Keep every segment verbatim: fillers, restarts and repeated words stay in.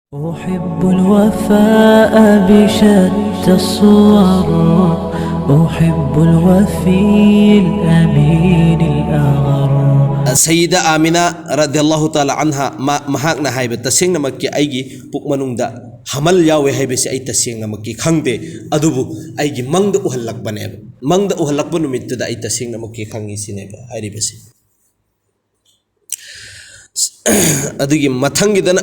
أحب الوفاء بشتى الصور، أحب الوفي الأمين الأغر. ꯁꯌꯤꯗꯥ ꯑꯥꯃꯤꯅꯥ ꯔꯗꯤꯌꯜꯂꯥꯍꯨ ꯇꯥꯂꯥ ꯑꯟꯍꯥ ꯃꯥ-, ꯃꯍꯥꯛꯅ ꯍꯥꯏꯕ, "ꯇꯁꯦꯡꯅꯃꯛꯀꯤ ꯑꯩꯒꯤ ꯄꯨꯛ ꯃꯅꯨꯡꯗ ꯍꯃꯜ ꯌꯥꯎꯋꯦ ꯍꯥꯏꯕꯁꯤ ꯑꯩ ꯇꯁꯦꯡꯅꯃꯛꯀꯤ ꯈꯪꯗꯦ, ꯑꯗꯨꯕꯨ ꯑꯩꯒꯤ ꯃꯪꯗ ꯎꯍꯜꯂꯛꯄꯅꯦꯕ꯫ ꯃꯪꯗ ꯎꯍꯜꯂꯛꯄ ꯅꯨꯃꯤꯠꯇꯨꯗ ꯑꯩ ꯇꯁꯦꯡꯅꯃꯛꯀꯤ ꯈꯪꯉꯤ" ꯁꯤꯅꯦꯕ ꯍꯥꯏꯔꯤꯕꯁꯤ꯫ ꯑꯗꯨꯒꯤ ꯃꯊꯪꯒꯤꯗꯅ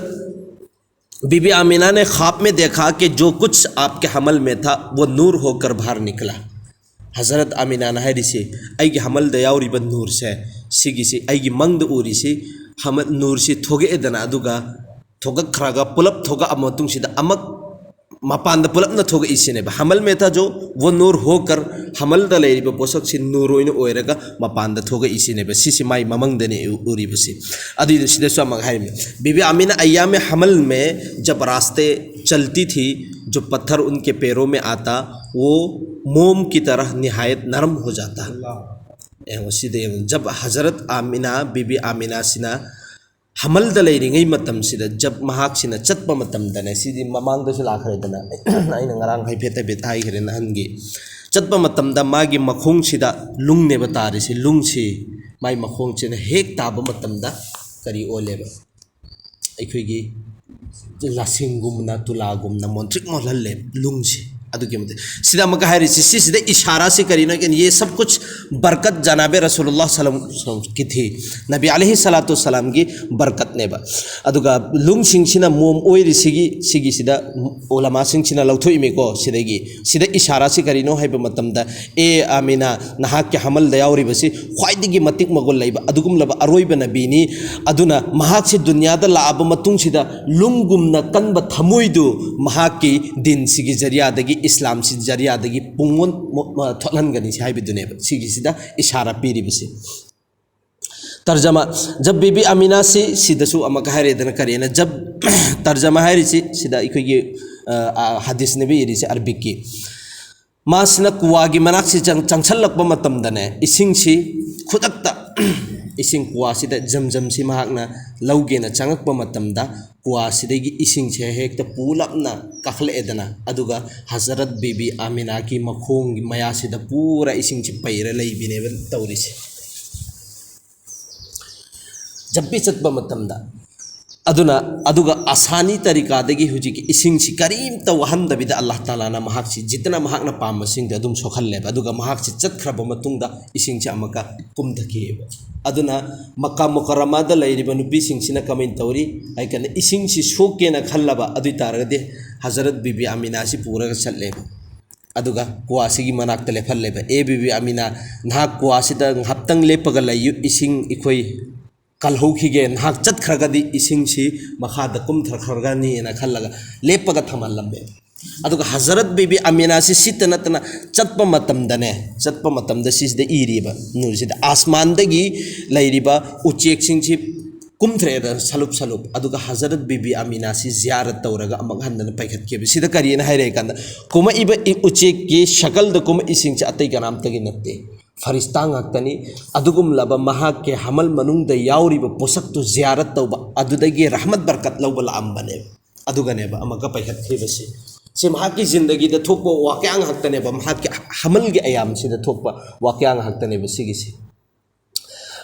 ꯕꯤꯕꯤ ꯑꯥꯃꯤꯅꯥꯅꯦ ꯈ꯭ꯋꯥꯕ ꯃꯦ ꯗꯦꯈꯥ ꯀꯦ ꯖꯣ ꯀꯨꯆ ꯑꯥꯞꯀꯦ ꯍꯃꯜ ꯃꯦ ꯊꯥ ꯋꯣ ꯅꯨꯔ ꯍꯣꯀꯔ ꯕꯥꯍꯔ ꯅꯤꯀꯂꯥ꯫ ꯍꯖꯔꯠ ꯑꯥꯃꯤꯅꯥꯅ ꯍꯥꯏꯔꯤꯁꯤ, "ꯑꯩꯒꯤ ꯍꯃꯜꯗ ꯌꯥꯎꯔꯤꯕ ꯅꯨꯔꯁꯦ, ꯁꯤꯒꯤꯁꯤ ꯑꯩꯒꯤ ꯃꯪꯗ ꯎꯔꯤꯁꯤ ꯍꯃꯜ ꯅꯨꯔꯁꯤ ꯊꯣꯛꯂꯛꯑꯦꯗꯅ, ꯑꯗꯨꯒ ꯊꯣꯛꯂꯛꯈ꯭ꯔꯒ ꯄꯨꯂꯞ ꯊꯣꯛꯂꯛꯑ ꯃꯇꯨꯡꯁꯤꯗ ꯑꯃꯛ ꯃꯄꯥꯟꯗ ꯄꯨꯂꯞꯅ ꯊꯣꯛꯂꯛꯏ ꯁꯤꯅꯦꯕ꯫ ꯍꯃꯜ ꯃꯦ ꯊꯥ ꯖꯣ ꯋꯣ ꯅꯨꯔ ꯍꯣꯀꯔ, ꯍꯃꯜꯗ ꯂꯩꯔꯤꯕ ꯄꯣꯠꯁꯛꯁꯤ ꯅꯨꯔ ꯑꯣꯏꯅ ꯑꯣꯏꯔꯒ ꯃꯄꯥꯟꯗ ꯊꯣꯛꯂꯛꯏ ꯁꯤꯅꯦꯕ꯫ ꯁꯤꯁꯤ ꯃꯥꯏ ꯃꯃꯪꯗꯅꯤ ꯎ-, ꯎꯔꯤꯕꯁꯤ꯫ ꯑꯗꯨꯏꯗꯨ ꯁꯤꯗꯁꯨ ꯑꯃꯨꯛ ꯍꯥꯏꯔꯤꯕꯅꯤ, "ꯕꯤꯕꯤ ꯑꯥꯃꯤꯅꯥ ꯑꯌꯥꯃꯦ ꯍꯃꯜ ꯃꯦ ꯖꯕ ꯔꯥꯁꯇꯦ ꯆꯜꯇꯤ ꯊꯤ, ꯖꯣ ꯄꯠꯊꯔ ꯎꯟꯀꯦ ꯄꯦꯔꯣ ꯃꯦ ꯑꯥꯇꯥ ꯋꯣ ꯃꯣꯝ ꯀꯤ ꯇꯔꯍ ꯅꯤꯍꯥꯌꯠ ꯅꯔꯝ ꯍꯣ ꯖꯥꯇꯥ ꯍꯥꯏ"꯫ ꯌꯦꯡꯉꯣ, ꯁꯤꯗ ꯌꯦꯡꯉꯣ, "ꯖꯕ ꯍꯖꯔꯠ ꯑꯥꯃꯤꯅꯥ, ꯕꯤꯕꯤ ꯑꯥꯃꯤꯅꯥꯁꯤꯅ ꯍꯃꯜꯗ ꯂꯩꯔꯤꯉꯩ ꯃꯇꯝꯁꯤꯗ, ꯖꯕ ꯃꯍꯥꯛꯁꯤꯅ ꯆꯠꯄ ꯃꯇꯝꯗꯅꯦ", ꯁꯤꯗꯤ ꯃꯃꯥꯡꯗꯁꯨ ꯂꯥꯛꯈ꯭ꯔꯦꯗꯅ, ꯑꯩꯅ ꯉꯔꯥꯡ ꯍꯥꯏꯐꯦꯠ ꯍꯥꯏꯐꯦꯠ ꯍꯥꯏꯈ꯭ꯔꯦ ꯅꯍꯥꯟꯒꯤ꯫ ꯆꯠꯄ ꯃꯇꯝꯗ ꯃꯥꯒꯤ ꯃꯈꯣꯡꯁꯤꯗ ꯂꯨꯡꯅꯦꯕ ꯇꯥꯔꯤꯁꯤ, ꯂꯨꯡꯁꯤ ꯃꯥꯏ ꯃꯈꯣꯡꯁꯤꯅ ꯍꯦꯛ ꯇꯥꯕ ꯃꯇꯝꯗ ꯀꯔꯤ ꯑꯣꯜꯂꯦꯕ? ꯑꯩꯈꯣꯏꯒꯤ ꯂꯁꯤꯡꯒꯨꯝꯅ, ꯇꯨꯂꯥꯒꯨꯝꯅ ꯃꯣꯟꯇ꯭ꯔꯤꯛ ꯃꯣꯜꯍꯜꯂꯦ ꯂꯨꯡꯁꯤ꯫ ꯑꯗꯨꯒꯤ ꯃꯇꯤꯛ꯫ ꯁꯤꯗ ꯑꯃꯨꯛꯀ ꯍꯥꯏꯔꯤꯁꯤ, ꯁꯤꯁꯤꯗ ꯏꯁꯥꯔꯥꯁꯤ ꯀꯔꯤꯅꯣ ꯍꯥꯏ ꯀꯥꯟꯗ, "ꯌꯦ ꯁꯕ ꯀꯨꯆ ꯕꯔꯀꯠ ꯖꯅꯥꯕꯦ ꯔꯁꯨꯂꯨꯜꯂꯥꯍ ꯁꯂꯝ ꯀꯤ ꯊꯤ", ꯅꯕꯤ ꯑꯂꯩꯍꯤ ꯁꯂꯥꯇꯨ ꯁꯂꯥꯝꯒꯤ ꯕꯔꯀꯠꯅꯦꯕ꯫ ꯑꯗꯨꯒ ꯂꯨꯡꯁꯤꯡꯁꯤꯅ ꯃꯣꯝ ꯑꯣꯏꯔꯤꯁꯤꯒꯤ, ꯁꯤꯒꯤꯁꯤꯗ ꯎꯂꯃꯥꯁꯤꯡꯁꯤꯅ ꯂꯧꯊꯣꯛꯏꯃꯤꯀꯣ ꯁꯤꯗꯒꯤ꯫ ꯁꯤꯗ ꯏꯁꯥꯔꯥꯁꯤ ꯀꯔꯤꯅꯣ ꯍꯥꯏꯕ ꯃꯇꯝꯗ, "ꯑꯦ ꯑꯥꯃꯤꯅꯥ, ꯅꯍꯥꯛꯀꯤ ꯍꯃꯜꯗ ꯌꯥꯎꯔꯤꯕꯁꯤ ꯈ꯭ꯋꯥꯏꯗꯒꯤ ꯃꯇꯤꯛ ꯃꯒꯨꯟ ꯂꯩꯕ ꯑꯗꯨꯒꯨꯝꯂꯕ ꯑꯔꯣꯏꯕ ꯅꯕꯤꯅꯤ꯫ ꯑꯗꯨꯅ ꯃꯍꯥꯛꯁꯤ ꯗꯨꯅꯤꯌꯥꯗ ꯂꯥꯛꯑꯕ ꯃꯇꯨꯡꯁꯤꯗ ꯂꯨꯡꯒꯨꯝꯅ ꯀꯟꯕ ꯊꯃꯣꯏꯗꯨ ꯃꯍꯥꯛꯀꯤ ꯗꯤꯟꯁꯤꯒꯤ ꯖꯔꯤꯌꯥꯗꯒꯤ, ꯏꯁꯂꯥꯝꯁꯤ ꯖꯔꯤꯌꯥꯗꯒꯤ ꯄꯨꯡꯑꯣꯟ ꯃꯣ-, ꯃ-, ꯊꯣꯛꯍꯟꯒꯅꯤ" ꯁꯤ ꯍꯥꯏꯕꯗꯨꯅꯦꯕ ꯁꯤꯒꯤꯁꯤꯗ ꯏꯁꯥꯔꯥ ꯄꯤꯔꯤꯕꯁꯤ꯫ ꯇꯔꯖꯃꯥ, ꯖꯕ ꯕꯤꯕꯤ ꯑꯥꯃꯤꯅꯥꯁꯤ ꯁꯤꯗꯁꯨ ꯑꯃꯨꯛꯀ ꯍꯥꯏꯔꯦꯗꯅ, ꯀꯔꯤꯅ ꯖꯕ, ꯇꯔꯖꯃꯥ ꯍꯥꯏꯔꯤꯁꯤ ꯁꯤꯗ ꯑꯩꯈꯣꯏꯒꯤ, ꯑ, ꯑ, ꯍꯗꯤꯁꯅꯦꯕ ꯏꯔꯤꯁꯤ ꯑꯔꯕꯤꯛꯀꯤ꯫ ꯃꯥꯁꯤꯅ ꯀꯨꯋꯥꯒꯤ ꯃꯅꯥꯛꯁꯤ ꯆꯪ-, ꯆꯪꯁꯜꯂꯛꯄ ꯃꯇꯝꯗꯅꯦ, ꯏꯁꯤꯡꯁꯤ ꯈꯨꯗꯛꯇ ꯏꯁꯤꯡ ꯀꯨꯋꯥꯁꯤꯗ ꯖꯝꯖꯝꯁꯤ ꯃꯍꯥꯛꯅ ꯂꯧꯒꯦꯅ ꯆꯪꯉꯛꯄ ꯃꯇꯝꯗ, ꯀꯨꯋꯥꯁꯤꯗꯒꯤ ꯏꯁꯤꯡꯁꯦ ꯍꯦꯛꯇ ꯄꯨꯂꯞꯅ ꯀꯥꯈꯠꯂꯛꯑꯦꯗꯅ, ꯑꯗꯨꯒ ꯍꯖꯔꯠ ꯕꯤꯕꯤ ꯑꯃꯤꯅꯥꯒꯤ ꯃꯈꯣꯡꯒꯤ ꯃꯌꯥꯁꯤꯗ ꯄꯨꯔꯥ ꯏꯁꯤꯡꯁꯤ ꯄꯩꯔ ꯂꯩꯕꯤꯅꯦꯕ ꯇꯧꯔꯤꯁꯦ꯫ ꯖꯞꯄꯤ ꯆꯠꯄ ꯃꯇꯝꯗ꯫ ꯑꯗꯨꯅ, ꯑꯗꯨꯒ ꯑꯁꯥꯅꯤ ꯇꯔꯤꯀꯥꯗꯒꯤ ꯍꯧꯖꯤꯛꯀꯤ ꯏꯁꯤꯡꯁꯤ ꯀꯔꯤꯝꯇ ꯋꯥꯍꯟꯗꯕꯤꯗ ꯑꯜꯂꯥꯍ ꯇꯥꯂꯥꯅ ꯃꯍꯥꯛꯁꯤ ꯖꯤꯠꯇꯅ ꯃꯍꯥꯛꯅ ꯄꯥꯝꯕꯁꯤꯡꯗꯣ ꯑꯗꯨꯝ ꯁꯣꯛꯍꯜꯂꯦꯕ꯫ ꯑꯗꯨꯒ ꯃꯍꯥꯛꯁꯤ ꯆꯠꯈ꯭ꯔꯕ ꯃꯇꯨꯡꯗ ꯏꯁꯤꯡꯁꯤ ꯑꯃꯨꯛꯀ ꯀꯨꯝꯊꯈꯤꯑꯕ꯫ ꯑꯗꯨꯅ ꯃꯛꯀꯥ ꯃꯨꯀꯔꯔꯃꯥꯗ ꯂꯩꯔꯤꯕ ꯅꯨꯄꯤꯁꯤꯡꯁꯤꯅ ꯀꯃꯥꯏꯅ ꯇꯧꯔꯤ ꯍꯥꯏ ꯀꯥꯟꯗ, ꯏꯁꯤꯡꯁꯤ ꯁꯣꯛꯀꯦꯅ ꯈꯜꯂꯕ ꯑꯗꯨ ꯑꯣꯏ ꯇꯥꯔꯒꯗꯤ ꯍꯖꯔꯠ ꯕꯤꯕꯤ ꯑꯃꯤꯅꯥꯁꯤ ꯄꯨꯔꯒ ꯆꯠꯂꯦꯕ꯫ ꯑꯗꯨꯒ ꯀ꯭ꯋꯥꯁꯤꯒꯤ ꯃꯅꯥꯛꯇ ꯂꯦꯞꯍꯜꯂꯦꯕ꯫ "ꯑꯦ ꯕꯤꯕꯤ ꯑꯃꯤꯅꯥ, ꯅꯍꯥꯛ ꯀ꯭ꯋꯥꯁꯤꯗ ꯉꯥꯏꯍꯥꯛꯇꯪ ꯂꯦꯞꯄꯒ ꯂꯩꯌꯨ, ꯏꯁꯤꯡ ꯑꯩꯈꯣꯏ ꯀꯜꯍꯧꯈꯤꯒꯦ, ꯅꯍꯥꯛ ꯆꯠꯈ꯭ꯔꯒꯗꯤ ꯏꯁꯤꯡꯁꯤ ꯃꯈꯥꯗ ꯀꯨꯝꯊꯈ꯭ꯔꯒꯅꯤꯅ" ꯈꯜꯂꯒ ꯂꯦꯞꯄꯒ ꯊꯝꯍꯜꯂꯝꯃꯦ꯫ ꯑꯗꯨꯒ ꯍꯖꯔꯠ ꯕꯤꯕꯤ ꯑꯃꯤꯅꯥꯁꯤ ꯁꯤꯠꯇ ꯅꯠꯇꯅ ꯆꯠꯄ ꯃꯇꯝꯗꯅꯦ, ꯆꯠꯄ ꯃꯇꯝꯗ ꯁꯤꯁꯤꯗ ꯏꯔꯤꯕ ꯅꯨꯔꯁꯤꯗ, "ꯑꯥꯁꯃꯥꯟꯗꯒꯤ ꯂꯩꯔꯤꯕ ꯎꯆꯦꯛꯁꯤꯡꯁꯤ ꯀꯨꯝꯊꯔꯛꯑꯦꯗꯅ ꯁꯂꯨꯞ ꯁꯂꯨꯞ, ꯑꯗꯨꯒ ꯍꯖꯔꯠ ꯕꯤꯕꯤ ꯑꯃꯤꯅꯥꯁꯤ ꯖꯤꯌꯥꯔꯠ ꯇꯧꯔꯒ ꯑꯃꯨꯛ ꯍꯟꯗꯅ ꯄꯥꯏꯈꯠꯈꯤꯕ"꯫ ꯁꯤꯗ ꯀꯔꯤꯅ ꯍꯥꯏꯔꯦ ꯀꯥꯟꯗ, ꯀꯨꯝꯃꯛꯏꯕ ꯏ-, ꯎꯆꯦꯛꯀꯤ ꯁꯀꯜꯗ ꯀꯨꯝꯃꯛꯏꯁꯤꯡꯁꯦ ꯑꯇꯩ ꯀꯅꯥꯝꯇꯒꯤ ꯅꯠꯇꯦ, ꯐꯔꯤꯁꯇꯥ ꯉꯥꯛꯇꯅꯤ꯫ ꯑꯗꯨꯒꯨꯝꯂꯕ ꯃꯍꯥꯛꯀꯤ ꯍꯃꯜ ꯃꯅꯨꯡꯗ ꯌꯥꯎꯔꯤꯕ ꯄꯣꯠꯁꯛꯇꯨ ꯖꯤꯌꯥꯔꯠ ꯇꯧꯕ, ꯑꯗꯨꯗꯒꯤ ꯔꯍꯃꯠ ꯕꯔꯀꯠ ꯂꯧꯕ ꯂꯥꯛꯑꯝꯕꯅꯦꯕ꯫ ꯑꯗꯨꯒꯅꯦꯕ ꯑꯃꯨꯛꯀ ꯄꯥꯏꯈꯠꯈꯤꯕꯁꯤ꯫ ꯁꯤ ꯃꯍꯥꯛꯀꯤ ꯖꯤꯟꯗꯒꯤꯗ ꯊꯣꯛꯄ ꯋꯥꯀꯌꯥ ꯉꯥꯛꯇꯅꯦꯕ, ꯃꯍꯥꯛꯀꯤ ꯍꯃꯜꯒꯤ ꯑꯌꯥꯝꯁꯤꯗ ꯊꯣꯛꯄ ꯋꯥꯀꯌꯥ ꯉꯥꯛꯇꯅꯦꯕ ꯁꯤꯒꯤꯁꯤ꯫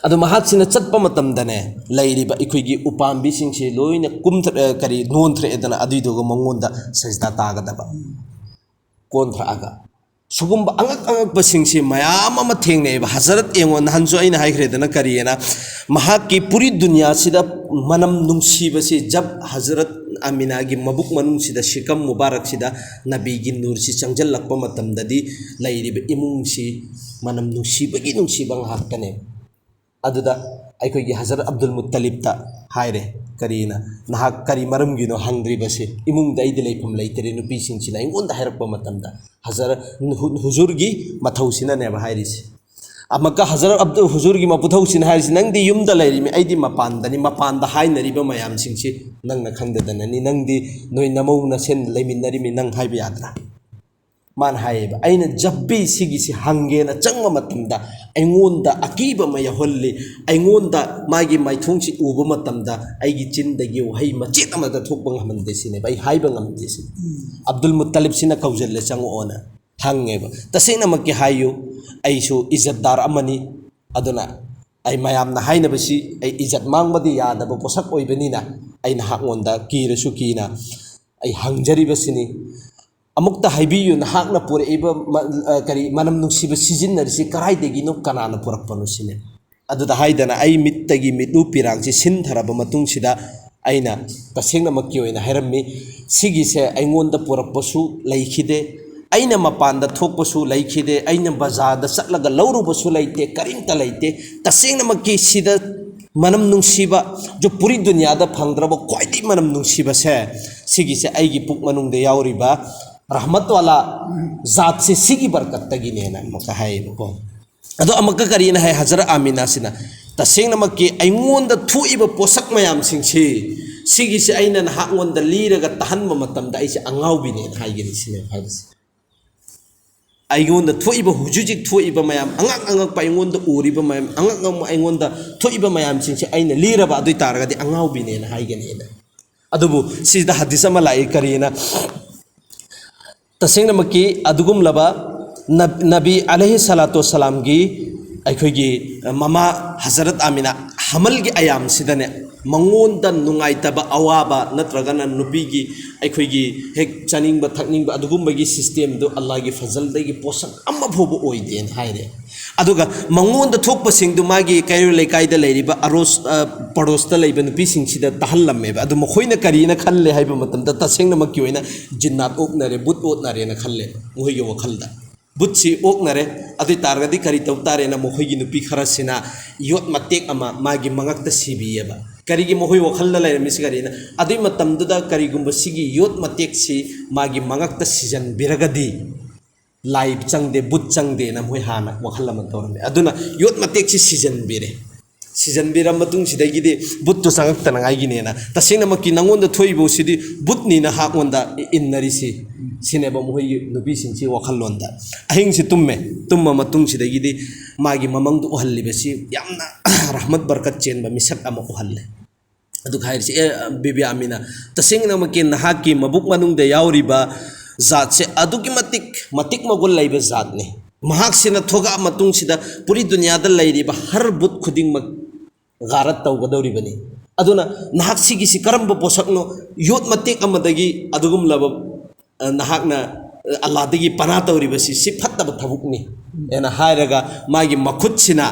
ꯑꯗꯣ ꯃꯍꯥꯛꯁꯤꯅ ꯆꯠꯄ ꯃꯇꯝꯗꯅꯦ, ꯂꯩꯔꯤꯕ ꯑꯩꯈꯣꯏꯒꯤ ꯎꯄꯥꯝꯕꯤꯁꯤꯡꯁꯦ ꯂꯣꯏꯅ ꯀꯨꯝꯊ-, ꯑ, ꯀꯔꯤ, ꯅꯣꯟꯊꯔꯛꯑꯦꯗꯅ, ꯑꯗꯨꯏꯗꯨꯒ ꯃꯉꯣꯟꯗ ꯁꯖꯗꯥ ꯇꯥꯒꯗꯕ, ꯀꯣꯟꯊꯔꯛꯑꯒ꯫ ꯁꯤꯒꯨꯝꯕ ꯑꯉꯛ ꯑꯉꯛꯄꯁꯤꯡꯁꯤ ꯃꯌꯥꯝ ꯑꯃ ꯊꯦꯡꯅꯩꯑꯕ꯫ ꯍꯖꯔꯠ, ꯌꯦꯡꯉꯣ, ꯅꯍꯥꯟꯁꯨ ꯑꯩꯅ ꯍꯥꯏꯈ꯭ꯔꯦꯗꯅ, ꯀꯔꯤꯑꯅ, ꯃꯍꯥꯛꯀꯤ ꯄꯨꯔꯤ ꯗꯨꯅꯤꯌꯥꯁꯤꯗ ꯃꯅꯝ ꯅꯨꯡꯁꯤꯕꯁꯤ, ꯖꯕ ꯍꯖꯔꯠ ꯑꯃꯤꯅꯥꯒꯤ ꯃꯕꯨꯛ ꯃꯅꯨꯡꯁꯤꯗ, ꯁꯤꯀꯝ ꯃꯨꯕꯥꯔꯛꯁꯤꯗ ꯅꯕꯤꯒꯤ ꯅꯨꯔꯁꯤ ꯆꯪꯁꯤꯜꯂꯛꯄ ꯃꯇꯝꯗꯗꯤ, ꯂꯩꯔꯤꯕ ꯏꯃꯨꯡꯁꯤ ꯃꯅꯝ ꯅꯨꯡꯁꯤꯕꯒꯤ ꯅꯨꯡꯁꯤꯕ ꯉꯥꯛꯇꯅꯦ꯫ ꯑꯗꯨꯗ ꯑꯩꯈꯣꯏꯒꯤ ꯍꯖꯔꯠ ꯑꯕꯗꯨꯜ ꯃꯨꯠꯇꯂꯤꯕꯇ ꯍꯥꯏꯔꯦ, ꯀꯔꯤꯅ, "ꯅꯍꯥꯛ ꯀꯔꯤ ꯃꯔꯝꯒꯤꯅꯣ ꯍꯪꯗ꯭ꯔꯤꯕꯁꯦ? ꯏꯃꯨꯡꯗ ꯑꯩꯗꯤ ꯂꯩꯐꯝ ꯂꯩꯇꯔꯦ", ꯅꯨꯄꯤꯁꯤꯡꯁꯤꯅ ꯑꯩꯉꯣꯟꯗ ꯍꯥꯏꯔꯛꯄ ꯃꯇꯝꯗ, ꯍꯖꯔꯠ ꯍꯨ-, ꯍꯨꯖꯨꯔꯒꯤ ꯃꯊꯧꯁꯤꯅꯅꯦꯕ ꯍꯥꯏꯔꯤꯁꯦ꯫ ꯑꯃꯨꯛꯀ ꯍꯖꯔꯠ ꯑꯕꯗꯨꯜ ꯍꯨꯖꯨꯔꯒꯤ ꯃꯄꯨꯊꯧꯁꯤꯅ ꯍꯥꯏꯔꯤꯁꯦ, "ꯅꯪꯗꯤ ꯌꯨꯝꯗ ꯂꯩꯔꯤꯃꯤ, ꯑꯩꯗꯤ ꯃꯄꯥꯟꯗꯅꯤ, ꯃꯄꯥꯟꯗ ꯍꯥꯏꯅꯔꯤꯕ ꯃꯌꯥꯝꯁꯤꯡꯁꯤ ꯅꯪꯅ ꯈꯪꯗꯗꯅꯅꯤ, ꯅꯪꯗꯤ ꯅꯣꯏ ꯅꯃꯧ ꯅꯁꯦꯟ ꯂꯩꯃꯤꯟꯅꯔꯤꯃꯤ, ꯅꯪ ꯍꯥꯏꯕ ꯌꯥꯗ꯭ꯔꯥ?" ꯃꯥꯅ ꯍꯥꯏꯌꯦꯕ, "ꯑꯩꯅ ꯖꯕ ꯚꯤ ꯁꯤꯒꯤꯁꯤ ꯍꯪꯒꯦꯅ ꯆꯪꯕ ꯃꯇꯝꯗ ꯑꯩꯉꯣꯟꯗ ꯑꯀꯤꯕ ꯑꯃ ꯌꯥꯎꯍꯜꯂꯤ, ꯑꯩꯉꯣꯟꯗ ꯃꯥꯒꯤ ꯃꯥꯏꯊꯣꯡꯁꯤ ꯎꯕ ꯃꯇꯝꯗ ꯑꯩꯒꯤ ꯆꯤꯟꯗꯒꯤ ꯋꯥꯍꯩ ꯃꯆꯦꯠ ꯑꯃꯠꯇ ꯊꯣꯛꯄ ꯉꯝꯍꯟꯗꯦ ꯁꯤꯅꯦꯕ, ꯑꯩ ꯍꯥꯏꯕ ꯉꯝꯗꯦ ꯁꯤꯅꯤ꯫ ꯑꯕꯗꯨꯜ ꯃꯨꯠꯇꯂꯤꯕꯁꯤꯅ ꯀꯧꯁꯤꯜꯂꯦ, ꯆꯪꯉꯛꯑꯣꯅ ꯍꯪꯉꯦꯕ꯫ ꯇꯁꯦꯡꯅꯃꯛꯀꯤ ꯍꯥꯏꯌꯨ, ꯑꯩꯁꯨ ꯏꯖꯠꯗꯥꯔ ꯑꯃꯅꯤ, ꯑꯗꯨꯅ ꯑꯩ ꯃꯌꯥꯝꯅ ꯍꯥꯏꯅꯕꯁꯤ ꯑꯩ ꯏꯖꯠ ꯃꯥꯡꯕꯗꯤ ꯌꯥꯗꯕ ꯄꯣꯠꯁꯛ ꯑꯣꯏꯕꯅꯤꯅ ꯑꯩ ꯅꯍꯥꯛꯉꯣꯟꯗ ꯀꯤꯔꯁꯨ ꯀꯤꯅ ꯑꯩ ꯍꯪꯖꯔꯤꯕꯁꯤꯅꯤ꯫ ꯑꯃꯨꯛꯇ ꯍꯥꯏꯕꯤꯌꯨ, ꯅꯍꯥꯛꯅ ꯄꯨꯔꯛꯏꯕ ꯃ-, ꯑ, ꯀꯔꯤ ꯃꯅꯝ ꯅꯨꯡꯁꯤꯕ ꯁꯤꯖꯤꯟꯅꯔꯤꯁꯤ ꯀꯗꯥꯏꯗꯒꯤꯅꯣ, ꯀꯅꯥꯅ ꯄꯨꯔꯛꯄꯅꯣ ꯁꯤꯅꯤ"꯫ ꯑꯗꯨꯗ ꯍꯥꯏꯗꯅ ꯑꯩ ꯃꯤꯠꯇꯒꯤ ꯃꯤꯠꯂꯨ ꯄꯤꯔꯥꯡꯁꯤ ꯁꯤꯟꯊꯔꯕ ꯃꯇꯨꯡꯁꯤꯗ ꯑꯩꯅ ꯇꯁꯦꯡꯅꯃꯛꯀꯤ ꯑꯣꯏꯅ ꯍꯥꯏꯔꯝꯃꯤ, "ꯁꯤꯒꯤꯁꯦ ꯑꯩꯉꯣꯟꯗ ꯄꯨꯔꯛꯄꯁꯨ ꯂꯩꯈꯤꯗꯦ, ꯑꯩꯅ ꯃꯄꯥꯟꯗ ꯊꯣꯛꯄꯁꯨ ꯂꯩꯈꯤꯗꯦ, ꯑꯩꯅ ꯕꯖꯥꯔꯗ ꯆꯠꯂꯒ ꯂꯧꯔꯨꯕꯁꯨ ꯂꯩꯇꯦ, ꯀꯔꯤꯝꯇ ꯂꯩꯇꯦ꯫ ꯇꯁꯦꯡꯅꯃꯛꯀꯤ ꯁꯤꯗ ꯃꯅꯝ ꯅꯨꯡꯁꯤꯕ, ꯖꯣ ꯄꯨꯔꯤ ꯗꯨꯅꯤꯌꯥꯗ ꯐꯪꯗ꯭ꯔꯕ ꯈ꯭ꯋꯥꯏꯗꯒꯤ ꯃꯅꯝ ꯅꯨꯡꯁꯤꯕꯁꯦ, ꯁꯤꯒꯤꯁꯦ ꯑꯩꯒꯤ ꯄꯨꯛ ꯃꯅꯨꯡꯗ ꯌꯥꯎꯔꯤꯕ ꯔꯍꯃꯠ ꯋꯥꯂꯥ ꯖꯥꯠꯁꯦ, ꯁꯤꯒꯤ ꯕꯔꯀꯠꯇꯒꯤꯅꯦꯅ" ꯑꯃꯨꯛꯀ ꯍꯥꯏꯌꯦꯕꯀꯣ꯫ ꯑꯗꯣ ꯑꯃꯨꯛꯀ ꯀꯔꯤꯅ ꯍꯥꯏ ꯍꯖꯔꯠ ꯑꯥꯃꯤꯅꯥꯁꯤꯅ? "ꯇꯁꯦꯡꯅꯃꯛꯀꯤ ꯑꯩꯉꯣꯟꯗ ꯊꯣꯛꯏꯕ ꯄꯣꯠꯁꯛ ꯃꯌꯥꯝꯁꯤꯡꯁꯤ, ꯁꯤꯒꯤꯁꯦ ꯑꯩꯅ ꯅꯍꯥꯛꯉꯣꯟꯗ ꯂꯤꯔꯒ ꯇꯥꯍꯟꯕ ꯃꯇꯝꯗ ꯑꯩꯁꯦ ꯑꯉꯥꯎꯕꯤꯅꯦꯅ ꯍꯥꯏꯒꯅꯤ" ꯁꯤꯅꯦꯕ ꯍꯥꯏꯕꯁꯦ꯫ ꯑꯩꯉꯣꯟꯗ ꯊꯣꯛꯏꯕ, ꯍꯧꯖꯤꯛ ꯍꯧꯖꯤꯛ ꯊꯣꯛꯏꯕ ꯃꯌꯥꯝ, ꯑꯉꯛ ꯑꯉꯛꯄ ꯑꯩꯉꯣꯟꯗ ꯎꯔꯤꯕ ꯃꯌꯥꯝ, ꯑꯉꯛ ꯑꯉꯛꯄ ꯑꯩꯉꯣꯟꯗ ꯊꯣꯛꯏꯕ ꯃꯌꯥꯝꯁꯤꯡꯁꯦ ꯑꯩꯅ ꯂꯤꯔꯕ ꯑꯗꯨ ꯑꯣꯏ ꯇꯥꯔꯒꯗꯤ ꯑꯉꯥꯎꯕꯤꯅꯦꯅ ꯍꯥꯏꯒꯅꯤꯅ꯫ ꯑꯗꯨꯕꯨ ꯁꯤꯗ ꯍꯗꯤꯁ ꯑꯃ ꯂꯥꯛꯏ, ꯀꯔꯤꯅ? ꯇꯁꯦꯡꯅꯃꯛꯀꯤ ꯑꯗꯨꯒꯨꯝꯂꯕ ꯅꯕ-, ꯅꯕꯤ ꯑꯂꯩꯍꯤ ꯁꯂꯥꯇꯨ ꯋꯁꯁꯂꯥꯝꯒꯤ ꯑꯩꯈꯣꯏꯒꯤ ꯃꯃꯥ ꯍꯖꯔꯠ ꯑꯥꯃꯤꯅꯥ ꯍꯃꯜꯒꯤ ꯑꯌꯥꯝꯁꯤꯗꯅꯦ, ꯃꯉꯣꯟꯗ ꯅꯨꯡꯉꯥꯏꯇꯕ, ꯑꯋꯥꯕ ꯅꯠꯇ꯭ꯔꯒꯅ ꯅꯨꯄꯤꯒꯤ ꯑꯩꯈꯣꯏꯒꯤ ꯍꯦꯛ ꯆꯥꯅꯤꯡꯕ ꯊꯛꯅꯤꯡꯕ ꯑꯗꯨꯒꯨꯝꯕꯒꯤ ꯁꯤꯁꯇꯦꯝꯗꯨ ꯑꯜꯂꯥꯍꯒꯤ ꯐꯖꯜꯗꯒꯤ ꯄꯣꯠꯁꯛ ꯑꯃꯐꯥꯎꯕ ꯑꯣꯏꯗꯦꯅ ꯍꯥꯏꯔꯦ꯫ ꯑꯗꯨꯒ ꯃꯉꯣꯟꯗ ꯊꯣꯛꯄꯁꯤꯡꯗꯨ ꯃꯥꯒꯤ ꯀꯩꯔꯣꯜ ꯂꯩꯀꯥꯏꯗ ꯂꯩꯔꯤꯕ ꯑꯔꯣꯁ, ꯑ, ꯄꯔꯣꯁꯇ ꯂꯩꯕ ꯅꯨꯄꯤꯁꯤꯡꯁꯤꯗ ꯇꯥꯍꯜꯂꯝꯃꯦꯕ꯫ ꯑꯗꯨ ꯃꯈꯣꯏꯅ ꯀꯔꯤꯅ ꯈꯜꯂꯦ ꯍꯥꯏꯕ ꯃꯇꯝꯗ, ꯇꯁꯦꯡꯅꯃꯛꯀꯤ ꯑꯣꯏꯅ ꯖꯤꯟꯅꯥꯠ ꯑꯣꯛꯅꯔꯦ, ꯕꯨꯠ ꯑꯣꯠꯅꯔꯦꯅ ꯈꯜꯂꯦ ꯃꯈꯣꯏꯒꯤ ꯋꯥꯈꯜꯗ꯫ ꯕꯨꯠꯁꯤ ꯑꯣꯛꯅꯔꯦ, ꯑꯗꯨ ꯑꯣꯏ ꯇꯥꯔꯒꯗꯤ ꯀꯔꯤ ꯇꯧ ꯇꯥꯔꯦꯅ ꯃꯈꯣꯏꯒꯤ ꯅꯨꯄꯤ ꯈꯔꯁꯤꯅ ꯌꯣꯠ ꯃꯇꯦꯛ ꯑꯃ ꯃꯥꯒꯤ ꯃꯉꯛꯇ ꯁꯤꯕꯤꯌꯦꯕ꯫ ꯀꯔꯤꯒꯤ ꯃꯈꯣꯏ ꯋꯥꯈꯜꯗ ꯂꯩꯔꯝꯃꯤꯁꯤ ꯀꯔꯤꯅ? ꯑꯗꯨꯏ ꯃꯇꯝꯗꯨꯗ ꯀꯔꯤꯒꯨꯝꯕ ꯁꯤꯒꯤ ꯌꯣꯠ ꯃꯇꯦꯛꯁꯤ ꯃꯥꯒꯤ ꯃꯉꯛꯇ ꯁꯤꯖꯟꯕꯤꯔꯒꯗꯤ ꯂꯥꯏ ꯆꯪꯗꯦ, ꯕꯨꯠ ꯆꯪꯗꯦꯅ ꯃꯈꯣꯏ ꯍꯥꯟꯅ ꯋꯥꯈꯜ ꯑꯃ ꯇꯧꯔꯝꯃꯤ꯫ ꯑꯗꯨꯅ ꯌꯣꯠ ꯃꯇꯦꯛꯁꯤ ꯁꯤꯖꯟꯕꯤꯔꯦ꯫ ꯁꯤꯖꯟꯕꯤꯔ ꯃꯇꯨꯡꯁꯤꯗꯒꯤꯗꯤ ꯕꯨꯠꯇꯨ ꯆꯪꯉꯛꯇꯅꯉꯥꯏꯒꯤꯅꯦꯅ, ꯇꯁꯦꯡꯅꯃꯛꯀꯤ ꯅꯉꯣꯟꯗ ꯊꯣꯛꯏꯕꯁꯤꯗꯤ ꯕꯨꯠꯅꯤꯅ ꯍꯥꯞꯉꯣꯟꯗ ꯏꯟꯅꯔꯤꯁꯤ꯫ ꯁꯤꯅꯦꯕ ꯃꯈꯣꯏꯒꯤ ꯅꯨꯄꯤꯁꯤꯡꯁꯤ ꯋꯥꯈꯜꯂꯣꯟꯗ꯫ ꯑꯍꯤꯡꯁꯤ ꯇꯨꯝꯃꯦ꯫ ꯇꯨꯝꯕ ꯃꯇꯨꯡꯁꯤꯗꯒꯤꯗꯤ ꯃꯥꯒꯤ ꯃꯃꯪꯗꯨ ꯎꯍꯜꯂꯤꯕꯁꯤ ꯌꯥꯝꯅ ꯔꯍꯃꯠ ꯕꯔꯀꯠ ꯆꯦꯟꯕ ꯃꯤꯁꯛ ꯑꯃ ꯎꯍꯜꯂꯦ꯫ ꯑꯗꯨꯒ ꯍꯥꯏꯔꯤꯁꯤ, "ꯑꯦ, ꯕꯤꯕꯤ ꯑꯃꯤꯅꯥ, ꯇꯁꯦꯡꯅꯃꯛꯀꯤ ꯅꯍꯥꯛꯀꯤ ꯃꯕꯨꯛ ꯃꯅꯨꯡꯗ ꯌꯥꯎꯔꯤꯕ ꯖꯥꯠꯁꯦ ꯑꯗꯨꯛꯀꯤ ꯃꯇꯤꯛ, ꯃꯇꯤꯛ ꯃꯒꯨꯟ ꯂꯩꯕ ꯖꯥꯠꯅꯤ꯫ ꯃꯍꯥꯛꯁꯤꯅ ꯊꯣꯛꯂꯛꯑ ꯃꯇꯨꯡꯁꯤꯗ ꯄꯨꯔꯤ ꯗꯨꯅꯤꯌꯥꯗ ꯂꯩꯔꯤꯕ ꯍꯔ ꯕꯨꯠ ꯈꯨꯗꯤꯡꯃꯛ ꯒꯥꯔꯠ ꯇꯧꯒꯗꯧꯔꯤꯕꯅꯤ꯫ ꯑꯗꯨꯅ ꯅꯍꯥꯛ ꯁꯤꯒꯤꯁꯤ ꯀꯔꯝꯕ ꯄꯣꯠꯁꯛꯅꯣ? ꯌꯣꯠ ꯃꯇꯦꯛ ꯑꯃꯗꯒꯤ ꯑꯗꯨꯒꯨꯝꯂꯕ, ꯑ, ꯅꯍꯥꯛꯅ, ꯑ, ꯑꯜꯂꯥꯗꯒꯤ ꯄꯅꯥ ꯇꯧꯔꯤꯕꯁꯤ, ꯁꯤ ꯐꯠꯇꯕ ꯊꯕꯛꯅꯤ" ꯍꯥꯏꯅ ꯍꯥꯏꯔꯒ ꯃꯥꯒꯤ ꯃꯈꯨꯠꯁꯤꯅ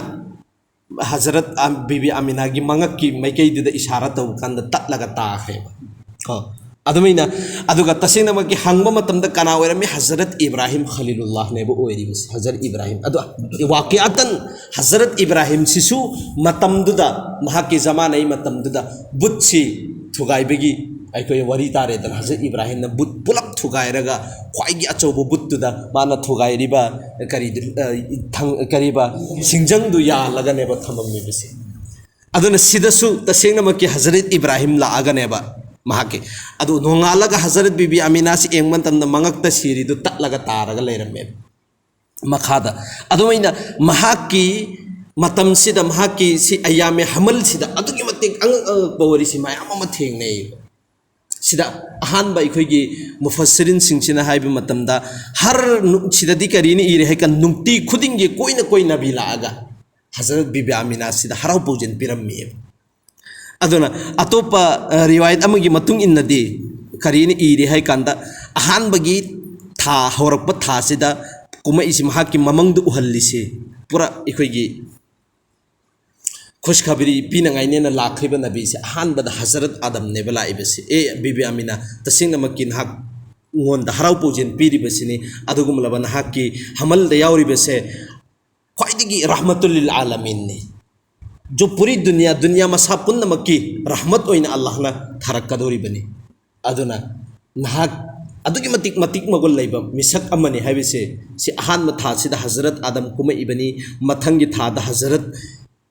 ꯍꯖꯔꯠ ꯑ-, ꯕꯤꯕꯤ ꯑꯃꯤꯅꯥꯒꯤ ꯃꯉꯛꯀꯤ ꯃꯥꯏꯀꯩꯗꯨꯗ ꯏꯁꯥꯔꯥ ꯇꯧꯕ ꯀꯥꯟꯗ ꯇꯠꯂꯒ ꯇꯥꯈ꯭ꯔꯦꯕ꯫ ꯀꯣ꯫ ꯑꯗꯨꯃꯥꯏꯅ, ꯑꯗꯨꯒ ꯇꯁꯦꯡꯅꯃꯛꯀꯤ ꯍꯪꯕ ꯃꯇꯝꯗ ꯀꯅꯥ ꯑꯣꯏꯔꯝꯃꯤ? ꯍꯖꯔꯠ ꯏꯕ꯭ꯔꯥꯍꯤꯝ ꯈꯂꯤꯂꯨꯜꯂꯥꯍꯅꯦꯕ ꯑꯣꯏꯔꯤꯕꯁꯦ, ꯍꯖꯔꯠ ꯏꯕ꯭ꯔꯥꯍꯤꯝ꯫ ꯑꯗꯣ ꯋꯥꯀꯤꯌꯥꯇꯟ ꯍꯖꯔꯠ ꯏꯕ꯭ꯔꯥꯍꯤꯝꯁꯤꯁꯨ ꯃꯇꯝꯗꯨꯗ, ꯃꯍꯥꯛꯀꯤ ꯖꯃꯥꯅꯩ ꯃꯇꯝꯗꯨꯗ ꯕꯨꯠꯁꯤ ꯊꯨꯒꯥꯏꯕꯒꯤ ꯑꯩꯈꯣꯏ ꯋꯥꯔꯤ ꯇꯥꯔꯦꯗꯅ꯫ ꯍꯖꯔꯠ ꯏꯕ꯭ꯔꯥꯍꯤꯝꯅ ꯕꯨꯠ ꯄꯨꯂꯞ ꯊꯨꯒꯥꯏꯔꯒ ꯈ꯭ꯋꯥꯏꯒꯤ ꯑꯆꯧꯕ ꯕꯨꯠꯇꯨꯗ ꯃꯥꯅ ꯊꯨꯒꯥꯏꯔꯤꯕ ꯀꯔꯤ, ꯑ, ꯊꯪ-, ꯀꯔꯤꯕ ꯁꯤꯡꯖꯪꯗꯨ ꯌꯥꯜꯂꯒꯅꯦꯕ ꯊꯝꯃꯝꯃꯤꯕꯁꯦ꯫ ꯑꯗꯨꯅ ꯁꯤꯗꯁꯨ ꯇꯁꯦꯡꯅꯃꯛꯀꯤ ꯍꯖꯔꯠ ꯏꯕ꯭ꯔꯥꯍꯤꯝ ꯂꯥꯛꯑꯒꯅꯦꯕ ꯃꯍꯥꯛꯀꯤ꯫ ꯑꯗꯨ ꯅꯣꯡꯉꯥꯜꯂꯒ ꯍꯖꯔꯠ ꯕꯤꯕꯤ ꯑꯃꯤꯅꯥꯁꯤ ꯌꯦꯡꯕ ꯃꯇꯝꯗ ꯃꯉꯛꯇ ꯁꯤꯔꯤꯗꯨ ꯇꯠꯂꯒ ꯇꯥꯔꯒ ꯂꯩꯔꯝꯃꯦꯕ ꯃꯈꯥꯗ꯫ ꯑꯗꯨꯃꯥꯏꯅ ꯃꯍꯥꯛꯀꯤ ꯃꯇꯝꯁꯤꯗ, ꯃꯍꯥꯛꯀꯤ ꯁꯤ ꯑꯌꯥꯃꯦ ꯍꯃꯜꯁꯤꯗ ꯑꯗꯨꯛꯀꯤ ꯃꯇꯤꯛ ꯑꯉꯛ ꯑꯉꯛꯄ ꯋꯥꯔꯤꯁꯤ ꯃꯌꯥꯝ ꯑꯃ ꯊꯦꯡꯅꯩ꯫ ꯁꯤꯗ ꯑꯍꯥꯟꯕ ꯑꯩꯈꯣꯏꯒꯤ ꯃꯨꯐꯁꯤꯔꯤꯟꯁꯤꯡꯁꯤꯅ ꯍꯥꯏꯕ ꯃꯇꯝꯗ, ꯍꯔ ꯅꯨ-, ꯁꯤꯗꯗꯤ ꯀꯔꯤꯅ ꯏꯔꯦ ꯍꯥꯏ ꯀꯥꯟꯗ, ꯅꯨꯡꯇꯤ ꯈꯨꯗꯤꯡꯒꯤ ꯀꯣꯏꯅ ꯀꯣꯏ ꯅꯕꯤ ꯂꯥꯛꯑꯒ ꯍꯖꯔꯠ ꯕꯤꯕꯤ ꯑꯃꯤꯅꯥꯁꯤꯗ ꯍꯔꯥꯎ ꯄꯧꯖꯦꯟ ꯄꯤꯔꯝꯃꯤꯑꯕ꯫ ꯑꯗꯨꯅ ꯑꯇꯣꯞꯄ, ꯑ, ꯔꯤꯋꯥꯌꯠ ꯑꯃꯒꯤ ꯃꯇꯨꯡ ꯏꯟꯅꯗꯤ ꯀꯔꯤꯅ ꯏꯔꯤ ꯍꯥꯏ ꯀꯥꯟꯗ, ꯑꯍꯥꯟꯕꯒꯤ ꯊꯥ ꯍꯧꯔꯛꯄ ꯊꯥꯁꯤꯗ ꯀꯨꯝꯃꯛꯏꯁꯤ, ꯃꯍꯥꯛꯀꯤ ꯃꯃꯪꯗ ꯎꯍꯜꯂꯤꯁꯤ ꯄꯨꯔꯥ ꯑꯩꯈꯣꯏꯒꯤ ꯈꯨꯁꯈꯕꯔꯤ ꯄꯤꯅꯉꯥꯏꯅꯦꯅ ꯂꯥꯛꯈꯤꯕ ꯅꯕꯤꯁꯦ ꯑꯍꯥꯟꯕꯗ ꯍꯖꯔꯠ ꯑꯥꯗꯝꯅꯦꯕ ꯂꯥꯛꯏꯕꯁꯦ꯫ "ꯑꯦ ꯕꯤꯕꯤ ꯑꯃꯤꯅꯥ, ꯇꯁꯦꯡꯅꯃꯛꯀꯤ ꯅꯍꯥꯛ ꯉꯣꯟꯗ ꯍꯔꯥꯎ ꯄꯧꯖꯦꯟ ꯄꯤꯔꯤꯕꯁꯤꯅꯤ, ꯑꯗꯨꯒꯨꯝꯂꯕ ꯅꯍꯥꯛꯀꯤ ꯍꯃꯜꯗ ꯌꯥꯎꯔꯤꯕꯁꯦ ꯈ꯭ꯋꯥꯏꯗꯒꯤ ꯔꯍꯃꯇꯨꯜ ꯂꯤꯜ ꯑꯥꯂꯃꯤꯟꯅꯤ꯫ ꯖꯣ ꯄꯨꯔꯤ ꯗꯨꯅꯤꯌꯥ, ꯗꯨꯅꯤꯌꯥ ꯃꯁꯥ ꯄꯨꯝꯅꯃꯛꯀꯤ ꯔꯍꯃꯠ ꯑꯣꯏꯅ ꯑꯜꯂꯥꯍꯅ ꯊꯥꯔꯛꯀꯗꯧꯔꯤꯕꯅꯤ꯫ ꯑꯗꯨꯅ ꯅꯍꯥꯛ ꯑꯗꯨꯛꯀꯤ ꯃꯇꯤꯛ, ꯃꯇꯤꯛ ꯃꯒꯨꯟ ꯂꯩꯕ ꯃꯤꯁꯛ ꯑꯃꯅꯤ ꯍꯥꯏꯕꯁꯦ, ꯁꯤ ꯑꯍꯥꯟꯕ ꯊꯥꯁꯤꯗ ꯍꯖꯔꯠ ꯑꯥꯗꯝ ꯀꯨꯝꯃꯛꯏꯕꯅꯤ, ꯃꯊꯪꯒꯤ ꯊꯥꯗ ꯍꯖꯔꯠ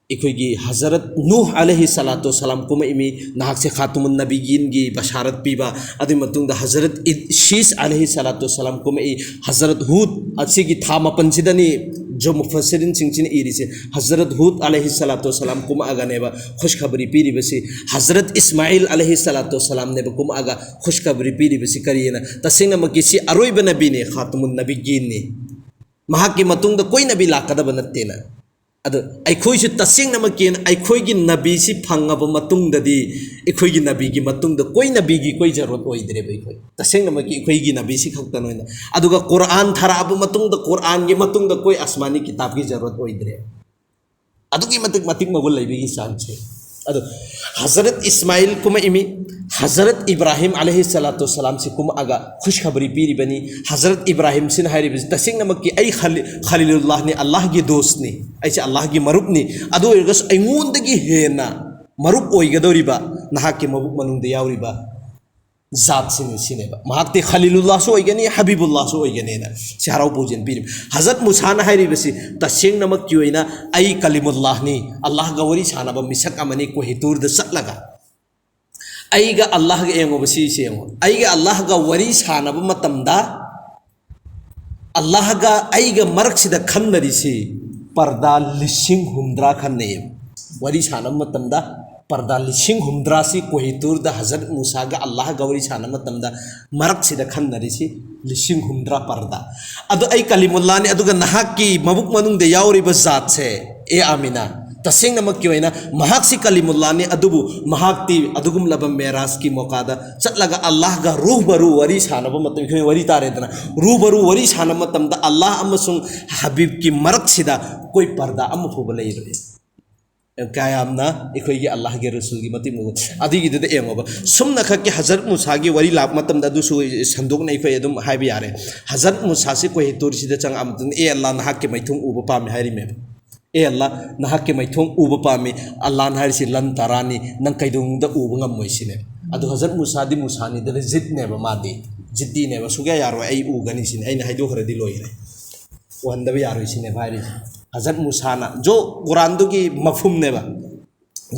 ꯑꯩꯈꯣꯏꯒꯤ ꯍꯖꯔꯠ ꯅꯨꯍ ꯑꯂꯩꯍꯤ ꯁꯂꯥꯇꯨ ꯁꯂꯥꯝ ꯀꯨꯝꯃꯛꯏꯃꯤ, ꯅꯍꯥꯛꯁꯦ ꯈꯥꯇꯨꯃꯨꯟ ꯅꯕꯤꯒꯤꯟꯒꯤ ꯕꯁꯥꯔꯠ ꯄꯤꯕ꯫ ꯑꯗꯨꯒꯤ ꯃꯇꯨꯡꯗ ꯍꯖꯔꯠ ꯏ-, ꯁꯤꯁ ꯑꯂꯩꯍꯤ ꯁꯂꯥꯇꯨ ꯁꯂꯥꯝ ꯀꯨꯝꯃꯛꯏ, ꯍꯖꯔꯠ ꯍꯨꯗ, ꯑꯁꯤꯒꯤ ꯊꯥ ꯃꯥꯄꯟꯁꯤꯗꯅꯤ ꯖꯣ ꯃꯨꯐꯁꯤꯔꯤꯟꯁꯤꯡꯁꯤꯅ ꯏꯔꯤꯁꯦ꯫ ꯍꯖꯔꯠ ꯍꯨꯗ ꯑꯂꯩꯍꯤ ꯁꯂꯥꯇꯨ ꯁꯂꯥꯝ ꯀꯨꯝꯃꯛꯑꯒꯅꯦꯕ ꯈꯨꯁꯈꯕꯔꯤ ꯄꯤꯔꯤꯕꯁꯤ꯫ ꯍꯖꯔꯠ ꯏꯁꯃꯥꯏꯜ ꯑꯂꯩꯍꯤ ꯁꯂꯥꯇꯨ ꯁꯂꯥꯝꯅꯦꯕ ꯀꯨꯝꯃꯛꯑꯒ ꯈꯨꯁꯈꯕꯔꯤ ꯄꯤꯔꯤꯕꯁꯤ꯫ ꯀꯔꯤꯅ? ꯇꯁꯦꯡꯅꯃꯛꯀꯤ ꯁꯤ ꯑꯔꯣꯏꯕ ꯅꯕꯤꯅꯤ, ꯈꯥꯇꯨꯃꯨꯟ ꯅꯕꯤꯒꯤꯟꯅꯤ, ꯃꯍꯥꯛꯀꯤ ꯃꯇꯨꯡꯗ ꯀꯣꯏ ꯅꯕꯤ ꯂꯥꯛꯀꯗꯕ ꯅꯠꯇꯦꯅ꯫ ꯑꯗꯣ ꯑꯩꯈꯣꯏꯁꯨ ꯇꯁꯦꯡꯅꯃꯛꯀꯤ ꯑꯩꯈꯣꯏꯒꯤ ꯅꯕꯤꯁꯤ ꯐꯪꯉꯕ ꯃꯇꯨꯡꯗꯗꯤ ꯑꯩꯈꯣꯏꯒꯤ ꯅꯕꯤꯒꯤ ꯃꯇꯨꯡꯗ ꯀꯣꯏ ꯅꯕꯤꯒꯤ ꯀꯣꯏ ꯖꯔꯨꯔꯠ ꯑꯣꯏꯗ꯭ꯔꯦꯕ꯫ ꯑꯩꯈꯣꯏ ꯇꯁꯦꯡꯅꯃꯛꯀꯤ ꯑꯩꯈꯣꯏꯒꯤ ꯅꯕꯤꯁꯤ ꯈꯛꯇ ꯑꯣꯏꯅ, ꯑꯗꯨꯒ ꯀꯨꯔꯥꯟ ꯊꯥꯔꯛꯑꯕ ꯃꯇꯨꯡꯗ ꯀꯨꯔꯥꯟꯒꯤ ꯃꯇꯨꯡꯗ ꯀꯣꯏ ꯑꯁꯃꯥꯅꯤ ꯀꯤꯇꯥꯕꯀꯤ ꯖꯔꯨꯔꯠ ꯑꯣꯏꯗ꯭ꯔꯦ꯫ ꯑꯗꯨꯛꯀꯤ ꯃꯇꯤꯛ ꯃꯇꯤꯛ ꯃꯒꯨꯟ ꯂꯩꯕꯒꯤ ꯆꯥꯡꯁꯦ꯫ ꯑꯗꯣ ꯍꯖꯔꯠ ꯏꯁꯃꯥꯏꯜ ꯀꯨꯝꯃꯛꯏꯃꯤ, ꯍꯖꯔꯠ ꯏꯕ꯭ꯔꯥꯍꯤꯝ ꯑꯂꯩꯍꯤ ꯁꯂꯥꯇꯨ ꯁꯂꯥꯝꯁꯤ ꯀꯨꯝꯃꯛꯑꯒ ꯈꯨꯁꯈꯕꯔꯤ ꯄꯤꯔꯤꯕꯅꯤ꯫ ꯍꯖꯔꯠ ꯏꯕ꯭ꯔꯥꯍꯤꯝꯁꯤꯅ ꯍꯥꯏꯔꯤꯕꯁꯤ, "ꯇꯁꯦꯡꯅꯃꯛꯀꯤ ꯑꯩ ꯈꯂꯤ-, ꯈꯂꯤꯂꯨꯜꯂꯥꯍꯅꯤ, ꯑꯜꯂꯥꯍꯒꯤ ꯗꯣꯁꯅꯤ, ꯑꯩꯁꯦ ꯑꯜꯂꯥꯍꯒꯤ ꯃꯔꯨꯞꯅꯤ꯫ ꯑꯗꯨ ꯑꯣꯏꯔꯒꯁꯨ ꯑꯩꯉꯣꯟꯗꯒꯤ ꯍꯦꯟꯅ ꯃꯔꯨꯞ ꯑꯣꯏꯒꯗꯧꯔꯤꯕ ꯅꯍꯥꯛꯀꯤ ꯃꯕꯨꯛ ꯃꯅꯨꯡꯗ ꯌꯥꯎꯔꯤꯕ ꯖꯥꯠꯁꯤꯅꯤ", ꯁꯤꯅꯦꯕ꯫ ꯃꯍꯥꯛꯇꯤ ꯈꯂꯤꯂꯨꯜꯂꯥꯍꯁꯨ ꯑꯣꯏꯒꯅꯤ, ꯍꯕꯤꯕꯨꯜꯂꯥꯍꯁꯨ ꯑꯣꯏꯒꯅꯤꯅ ꯁꯤ ꯍꯔꯥꯎ ꯄꯨꯖꯦꯟ ꯄꯤꯔꯤꯕ꯫ ꯍꯖꯔꯠ ꯃꯨꯁꯥꯅ ꯍꯥꯏꯔꯤꯕꯁꯤ, "ꯇꯁꯦꯡꯅꯃꯛꯀꯤ ꯑꯣꯏꯅ ꯑꯩ ꯀꯂꯤꯃꯨꯜꯂꯥꯍꯅꯤ, ꯑꯜꯂꯥꯍꯒ ꯋꯥꯔꯤ ꯁꯥꯟꯅꯕ ꯃꯤꯁꯛ ꯑꯃꯅꯤ, ꯀꯣꯍꯤꯇꯨꯔꯗ ꯆꯠꯂꯒ ꯑꯩꯒ ꯑꯜꯂꯥꯍꯒ", ꯌꯦꯡꯉꯣꯕ, ꯁꯤꯁꯦ ꯌꯦꯡꯉꯣ, "ꯑꯩꯒ ꯑꯜꯂꯥꯍꯒ ꯋꯥꯔꯤ ꯁꯥꯟꯅꯕ ꯃꯇꯝꯗ ꯑꯜꯂꯥꯍꯒ ꯑꯩꯒ ꯃꯔꯛꯁꯤꯗ ꯈꯟꯅꯔꯤꯁꯤ ꯄꯔꯗꯥ ꯂꯤꯁꯤꯡ ꯍꯨꯝꯗ꯭ꯔꯥ ꯈꯟꯅꯩꯌꯦꯕ꯫ ꯋꯥꯔꯤ ꯁꯥꯟꯅꯕ ꯃꯇꯝꯗ ꯄꯔꯗꯥ ꯂꯤꯁꯤꯡ ꯍꯨꯝꯗ꯭ꯔꯥꯁꯤ ꯀꯣꯍꯤꯇꯨꯔꯗ ꯍꯖꯔꯠ ꯃꯨꯁꯥꯒ ꯑꯜꯂꯥꯍꯒ ꯋꯥꯔꯤ ꯁꯥꯟꯅꯕ ꯃꯇꯝꯗ ꯃꯔꯛꯁꯤꯗ ꯈꯟꯅꯔꯤꯁꯤ ꯂꯤꯁꯤꯡ ꯍꯨꯝꯗ꯭ꯔꯥ ꯄꯔꯗꯥ"꯫ ꯑꯗꯣ ꯑꯩ ꯀꯂꯤꯃꯨꯜꯂꯥꯅꯤ, ꯑꯗꯨꯒ ꯅꯍꯥꯛꯀꯤ ꯃꯕꯨꯛ ꯃꯅꯨꯡꯗ ꯌꯥꯎꯔꯤꯕ ꯖꯥꯠꯁꯦ, ꯑꯦ ꯑꯥꯃꯤꯅꯥ, ꯇꯁꯦꯡꯅꯃꯛꯀꯤ ꯑꯣꯏꯅ ꯃꯍꯥꯛꯁꯤ ꯀꯂꯤꯃꯨꯜꯂꯥꯅꯤ, ꯑꯗꯨꯕꯨ ꯃꯍꯥꯛꯇꯤ ꯑꯗꯨꯒꯨꯝꯂꯕ ꯃꯦꯔꯥꯖꯀꯤ ꯃꯣꯀꯥꯗ ꯆꯠꯂꯒ ꯑꯜꯂꯥꯍꯒ ꯔꯨꯍꯕꯔꯨ ꯋꯥꯔꯤ ꯁꯥꯟꯅꯕ ꯃꯇꯝ, ꯑꯩꯈꯣꯏ ꯋꯥꯔꯤ ꯇꯥꯔꯦꯗꯅ, ꯔꯨꯍꯕꯔꯨ ꯋꯥꯔꯤ ꯁꯥꯟꯅꯕ ꯃꯇꯝꯗ ꯑꯜꯂꯥꯍ ꯑꯃꯁꯨꯡ ꯍꯕꯤꯕꯀꯤ ꯃꯔꯛꯁꯤꯗ ꯀꯣꯏ ꯄꯔꯗꯥ ꯑꯃ ꯐꯥꯎꯕ ꯂꯩꯔꯣꯏ꯫ ꯀꯌꯥꯝꯅ ꯑꯩꯈꯣꯏꯒꯤ ꯑꯜꯂꯥꯍꯒꯤ ꯔꯁꯨꯜꯒꯤ ꯃꯇꯤꯛ ꯃꯒꯨꯟ꯫ ꯑꯗꯨꯒꯤꯗꯨꯗ ꯌꯦꯡꯉꯣꯕ, ꯁꯨꯝꯅ ꯈꯛꯀꯤ ꯍꯖꯔꯠ ꯃꯨꯁꯥꯒꯤ ꯋꯥꯔꯤ ꯂꯥꯛꯄ ꯃꯇꯝꯗ ꯑꯗꯨꯁꯨ ꯁꯟꯗꯣꯛꯅ ꯑꯩꯈꯣꯏ ꯑꯗꯨꯝ ꯍꯥꯏꯕ ꯌꯥꯔꯦ꯫ ꯍꯖꯔꯠ ꯃꯨꯁꯥꯁꯤ ꯀꯣꯍꯤꯇꯨꯔꯁꯤꯗ ꯆꯪꯉꯛꯑ ꯃꯇꯨꯡꯗ, "ꯑꯦ ꯑꯜꯂꯥꯍ, ꯅꯍꯥꯛꯀꯤ ꯃꯥꯏꯊꯣꯡ ꯎꯕ ꯄꯥꯝꯃꯤ" ꯍꯥꯏꯔꯤꯃꯦꯕ꯫ "ꯑꯦ ꯑꯜꯂꯥꯍ, ꯅꯍꯥꯛꯀꯤ ꯃꯥꯏꯊꯣꯡ ꯎꯕ ꯄꯥꯝꯃꯤ", ꯑꯜꯂꯥꯍꯅ ꯍꯥꯏꯔꯤꯁꯤ, "ꯂꯟ ꯇꯔꯥꯅꯤ", ꯅꯪ ꯀꯩꯗꯧꯅꯨꯡꯗ ꯎꯕ ꯉꯝꯃꯣꯏ ꯁꯤꯅꯦ꯫ ꯑꯗꯨ ꯍꯖꯔꯠ ꯃꯨꯁꯥꯗꯤ ꯃꯨꯁꯥꯅꯤꯗꯅ ꯖꯤꯠꯅꯦꯕ, ꯃꯥꯗꯤ ꯖꯤꯠꯇꯤꯅꯦꯕ, "ꯁꯨꯛꯌꯥ ꯌꯥꯔꯣꯏ, ꯑꯩ ꯎꯒꯅꯤ ꯁꯤꯅꯦ, ꯑꯩꯅ ꯍꯥꯏꯗꯣꯛꯈ꯭ꯔꯗꯤ ꯂꯣꯏꯔꯦ, ꯎꯍꯟꯗꯕ ꯌꯥꯔꯣꯏ" ꯁꯤꯅꯦꯕ ꯍꯥꯏꯔꯤꯁꯦ꯫ ꯍꯖꯔꯠ ꯃꯨꯁꯥꯅ ꯖꯣ ꯀꯨꯔꯥꯟꯗꯨꯒꯤ ꯃꯐꯨꯝꯅꯦꯕ,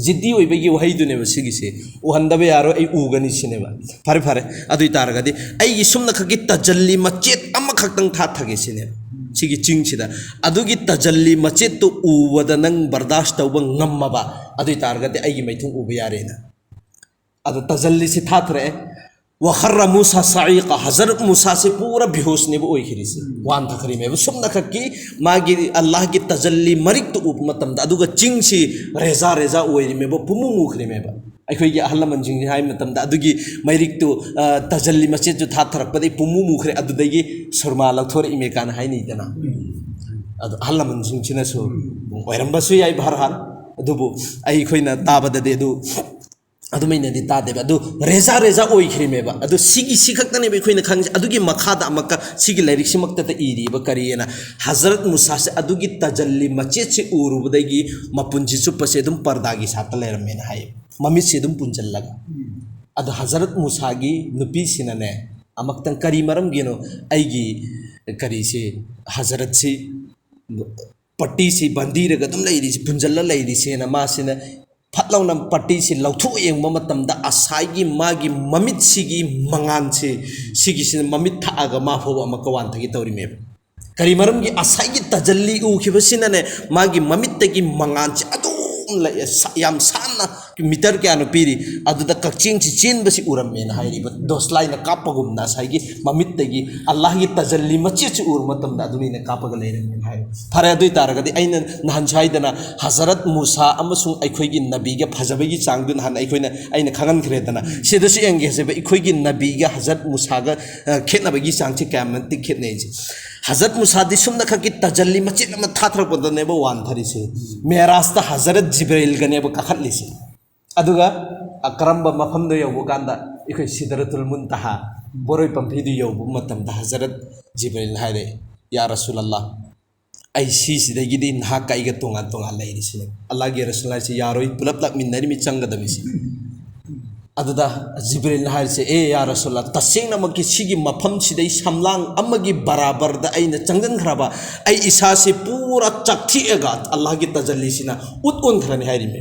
ꯖꯤꯗꯤ ꯑꯣꯏꯕꯒꯤ ꯋꯥꯍꯩꯗꯨꯅꯦꯕ ꯁꯤꯒꯤꯁꯦ꯫ "ꯎꯍꯟꯗꯕ ꯌꯥꯔꯣꯏ, ꯑꯩ ꯎꯒꯅꯤ" ꯁꯤꯅꯦꯕ꯫ ꯐꯔꯦ, ꯐꯔꯦ, ꯑꯗꯨ ꯑꯣꯏ ꯇꯥꯔꯒꯗꯤ ꯑꯩꯒꯤ ꯁꯨꯝꯅ ꯈꯛꯀꯤ ꯇꯖꯜꯂꯤ ꯃꯆꯦꯠ ꯑꯃꯈꯛꯇꯪ ꯊꯥꯊꯒꯦ ꯁꯤꯅꯦꯕ ꯁꯤꯒꯤ ꯆꯤꯡꯁꯤꯗ꯫ ꯑꯗꯨꯒꯤ ꯇꯖꯜꯂꯤ ꯃꯆꯦꯠꯇꯨ ꯎꯕꯗ ꯅꯪ ꯕꯔꯗꯥꯁ ꯇꯧꯕ ꯉꯝꯃꯕ, ꯑꯗꯨ ꯑꯣꯏ ꯇꯥꯔꯒꯗꯤ ꯑꯩꯒꯤ ꯃꯥꯏꯊꯣꯡ ꯎꯕ ꯌꯥꯔꯦꯅ꯫ ꯑꯗꯣ ꯇꯖꯜꯂꯤꯁꯤ ꯊꯥꯊꯔꯛꯑꯦ꯫ "ꯋꯈꯔ ꯃꯨꯁꯥ ꯁꯥꯏꯀ", ꯍꯖꯔꯠ ꯃꯨꯁꯥꯁꯤ ꯄꯨꯔꯥ ꯕꯤꯍꯣꯁꯅꯦꯕ ꯑꯣꯏꯈ꯭ꯔꯤꯁꯤ, ꯋꯥꯟꯊꯈ꯭ꯔꯤꯃꯦꯕ꯫ ꯁꯨꯝꯅ ꯈꯛꯀꯤ ꯃꯥꯒꯤ ꯑꯜꯂꯥꯍꯒꯤ ꯇꯖꯜꯂꯤ ꯃꯔꯤꯛꯇꯨ ꯎꯕ ꯃꯇꯝꯗ, ꯑꯗꯨꯒ ꯆꯤꯡꯁꯤ ꯔꯦꯖꯥ ꯔꯦꯖꯥ ꯑꯣꯏꯔꯤꯃꯦꯕ, ꯄꯨꯝꯃꯨ ꯃꯨꯈ꯭ꯔꯤꯃꯦꯕ꯫ ꯑꯩꯈꯣꯏꯒꯤ ꯑꯍꯜ ꯂꯃꯟꯁꯤꯡꯁꯤ ꯍꯥꯏꯕ ꯃꯇꯝꯗ, ꯑꯗꯨꯒꯤ ꯃꯩꯔꯤꯛꯇꯨ, ꯑ, ꯇꯖꯜꯂꯤ ꯃꯆꯦꯠꯇꯨ ꯊꯥꯊꯔꯛꯄꯗꯒꯤ ꯄꯨꯝꯃꯨ ꯃꯨꯈ꯭ꯔꯦ, ꯑꯗꯨꯗꯒꯤ ꯁꯨꯔꯃꯥ ꯂꯧꯊꯣꯔꯛꯏꯃꯦ ꯀꯥꯏꯅ ꯍꯥꯏꯅꯩꯗꯅ꯫ ꯑꯗꯣ ꯑꯍꯜ ꯂꯃꯟꯁꯤꯡꯁꯤꯅꯁꯨ ꯑꯣꯏꯔꯝꯕꯁꯨ ꯌꯥꯏ, ꯕꯍꯔꯍꯥꯜ꯫ ꯑꯗꯨꯕꯨ ꯑꯩꯈꯣꯏꯅ ꯇꯥꯕꯗꯗꯤ ꯑꯗꯨ ꯑꯗꯨꯃꯥꯏꯅꯗꯤ ꯇꯥꯗꯦꯕ꯫ ꯑꯗꯨ ꯔꯦꯖꯥ ꯔꯦꯖꯥ ꯑꯣꯏꯈ꯭ꯔꯤꯃꯦꯕ꯫ ꯑꯗꯨ ꯁꯤꯒꯤ, ꯁꯤ ꯈꯛꯇꯅꯦꯕ ꯑꯩꯈꯣꯏꯅ ꯈꯪꯉꯤꯁꯦ꯫ ꯑꯗꯨꯒꯤ ꯃꯈꯥꯗ ꯑꯃꯨꯛꯀ ꯁꯤꯒꯤ ꯂꯥꯏꯔꯤꯛꯁꯤꯃꯛꯇꯗ ꯏꯔꯤꯕ ꯀꯔꯤꯑꯅ, ꯍꯖꯔꯠ ꯃꯨꯁꯥꯁꯦ ꯑꯗꯨꯒꯤ ꯇꯖꯜꯂꯤ ꯃꯆꯦꯠꯁꯦ ꯎꯔꯨꯕꯗꯒꯤ ꯃꯄꯨꯟꯁꯤ ꯆꯨꯞꯄꯁꯦ ꯑꯗꯨꯝ ꯄꯔꯗꯥꯒꯤ ꯁꯥꯠꯇ ꯂꯩꯔꯝꯃꯦꯅ ꯍꯥꯏꯌꯦ, ꯃꯃꯤꯠꯁꯦ ꯑꯗꯨꯝ ꯄꯨꯟꯁꯤꯜꯂꯒ꯫ ꯑꯗꯣ ꯍꯖꯔꯠ ꯃꯨꯁꯥꯒꯤ ꯅꯨꯄꯤꯁꯤꯅꯅꯦ, ꯑꯃꯨꯛꯇꯪ ꯀꯔꯤ ꯃꯔꯝꯒꯤꯅꯣ ꯑꯩꯒꯤ ꯀꯔꯤꯁꯤ, ꯍꯖꯔꯠꯁꯤ ꯄꯇꯤꯁꯤ ꯕꯟꯗꯤꯔꯒ ꯑꯗꯨꯝ ꯂꯩꯔꯤꯁꯤ, ꯄꯨꯟꯁꯤꯜꯂ ꯂꯩꯔꯤꯁꯦꯅ ꯃꯥꯁꯤꯅ ꯐꯠ ꯂꯥꯎꯅ ꯄꯇꯤꯁꯤ ꯂꯧꯊꯣꯛ ꯌꯦꯡꯕ ꯃꯇꯝꯗ, ꯉꯁꯥꯏꯒꯤ ꯃꯥꯒꯤ ꯃꯃꯤꯠꯁꯤꯒꯤ ꯃꯉꯥꯟꯁꯦ, ꯁꯤꯒꯤꯁꯤꯅ ꯃꯃꯤꯠ ꯊꯛꯑꯒ ꯃꯥ ꯐꯥꯎꯕ ꯑꯃꯨꯛꯀ ꯋꯥꯟꯊꯒꯦ ꯇꯧꯔꯤꯃꯦꯕ꯫ ꯀꯔꯤ ꯃꯔꯝꯒꯤ? ꯉꯁꯥꯏꯒꯤ ꯇꯖꯜꯂꯤ ꯎꯈꯤꯕꯁꯤꯅꯅꯦ, ꯃꯥꯒꯤ ꯃꯃꯤꯠꯇꯒꯤ ꯃꯉꯥꯟꯁꯦ ꯑꯗꯨꯝ ꯂꯩ-, ꯁꯥ-, ꯌꯥꯝ ꯁꯥꯟꯅ, ꯃꯤꯇꯔ ꯀꯌꯥꯅꯣ ꯄꯤꯔꯤ, ꯑꯗꯨꯗ ꯀꯛꯆꯦꯡꯁꯤ ꯆꯦꯟꯕꯁꯤ ꯎꯔꯝꯃꯦꯅ ꯍꯥꯏꯔꯤꯕ, ꯗꯣꯁꯂꯥꯏꯅ ꯀꯥꯞꯄꯒꯨꯝꯅ ꯉꯁꯥꯏꯒꯤ ꯃꯃꯤꯠꯇꯒꯤ ꯑꯜꯂꯥꯍꯒꯤ ꯇꯖꯜꯂꯤ ꯃꯆꯦꯠꯁꯤ ꯎꯔꯨꯕ ꯃꯇꯝꯗ ꯑꯗꯨꯃꯥꯏꯅ ꯀꯥꯞꯄꯒ ꯂꯩꯔꯝꯃꯦꯅ ꯍꯥꯏꯔꯤ꯫ ꯐꯔꯦ, ꯑꯗꯨ ꯑꯣꯏ ꯇꯥꯔꯒꯗꯤ ꯑꯩꯅ ꯅꯍꯥꯟꯁꯨ ꯍꯥꯏꯗꯅ, ꯍꯖꯔꯠ ꯃꯨꯁꯥ ꯑꯃꯁꯨꯡ ꯑꯩꯈꯣꯏꯒꯤ ꯅꯕꯤꯒ ꯐꯖꯕꯒꯤ ꯆꯥꯡꯗꯨ ꯅꯍꯥꯟ ꯑꯩꯈꯣꯏꯅ, ꯑꯩꯅ ꯈꯪꯍꯟꯈ꯭ꯔꯦꯗꯅ꯫ ꯁꯤꯗꯁꯨ ꯌꯦꯡꯒꯦ ꯍꯥꯏꯖꯕ, ꯑꯩꯈꯣꯏꯒꯤ ꯅꯕꯤꯒ ꯍꯖꯔꯠ ꯃꯨꯁꯥꯒ, ꯑ, ꯈꯦꯠꯅꯕꯒꯤ ꯆꯥꯡꯁꯤ ꯀꯌꯥꯝ ꯃꯇꯤꯛ ꯈꯦꯠꯅꯩꯁꯦ꯫ ꯍꯖꯔꯠ ꯃꯨꯁꯥꯗꯤ ꯁꯨꯝꯅ ꯈꯛꯀꯤ ꯇꯖꯜꯂꯤ ꯃꯆꯦꯠ ꯑꯃ ꯊꯥꯊꯔꯛꯄꯗꯅꯦꯕ ꯋꯥꯟꯊꯔꯤꯁꯦ꯫ ꯃꯦꯔꯥꯖꯇ ꯍꯖꯔꯠ ꯖꯤꯕ꯭ꯔꯥꯏꯜꯒꯅꯦꯕ ꯀꯥꯈꯠꯂꯤꯁꯦ꯫ ꯑꯗꯨꯒ, ꯑ, ꯀꯔꯝꯕ ꯃꯐꯝꯗ ꯌꯧꯕ ꯀꯥꯟꯗ, ꯑꯩꯈꯣꯏ ꯁꯤꯗꯔꯇꯨꯜ ꯃꯨꯟꯇꯍꯥ, ꯕꯣꯔꯣꯏ ꯄꯥꯝꯕꯤꯗꯨ ꯌꯧꯕ ꯃꯇꯝꯗ ꯍꯖꯔꯠ ꯖꯤꯕ꯭ꯔꯥꯏꯜ ꯍꯥꯏꯔꯦ, "ꯌꯥ ꯔꯁꯨꯜ ꯑꯜꯂꯥꯍ, ꯑꯩ ꯁꯤꯁꯤꯗꯒꯤꯗꯤ ꯅꯍꯥꯛꯀ ꯑꯩꯒ ꯇꯣꯉꯥꯟ ꯇꯣꯉꯥꯟ ꯂꯩꯔꯤꯁꯤꯅꯦ꯫" ꯑꯜꯂꯥꯍꯒꯤ ꯔꯁꯨꯜ ꯍꯥꯏꯁꯤ ꯌꯥꯔꯣꯏ, ꯄꯨꯂꯞ ꯂꯥꯛꯃꯤꯟꯅꯔꯤꯃꯤ, ꯆꯪꯒꯗꯕꯅꯤ ꯁꯤꯅꯤ꯫ ꯑꯗꯨꯗ ꯖꯤꯕ꯭ꯔꯤꯜꯅ ꯍꯥꯏꯔꯤꯁꯦ, "ꯑꯦ ꯌꯥ ꯔꯁꯨꯜꯂꯥ, ꯇꯁꯦꯡꯅꯃꯛꯀꯤ ꯁꯤꯒꯤ ꯃꯐꯝꯁꯤꯗꯩ ꯁꯝꯂꯥꯡ ꯑꯃꯒꯤ ꯕꯔꯥꯕꯔꯗ ꯑꯩꯅ ꯆꯪꯁꯤꯟꯈ꯭ꯔꯕ, ꯑꯩ ꯏꯁꯥꯁꯤ ꯄꯨꯔꯥ ꯆꯥꯛꯊꯤꯛꯑꯒ ꯑꯜꯂꯥꯍꯒꯤ ꯇꯖꯜꯂꯤꯁꯤꯅ ꯎꯠ ꯑꯣꯟꯈ꯭ꯔꯅꯤ" ꯍꯥꯏꯔꯤꯃꯦ꯫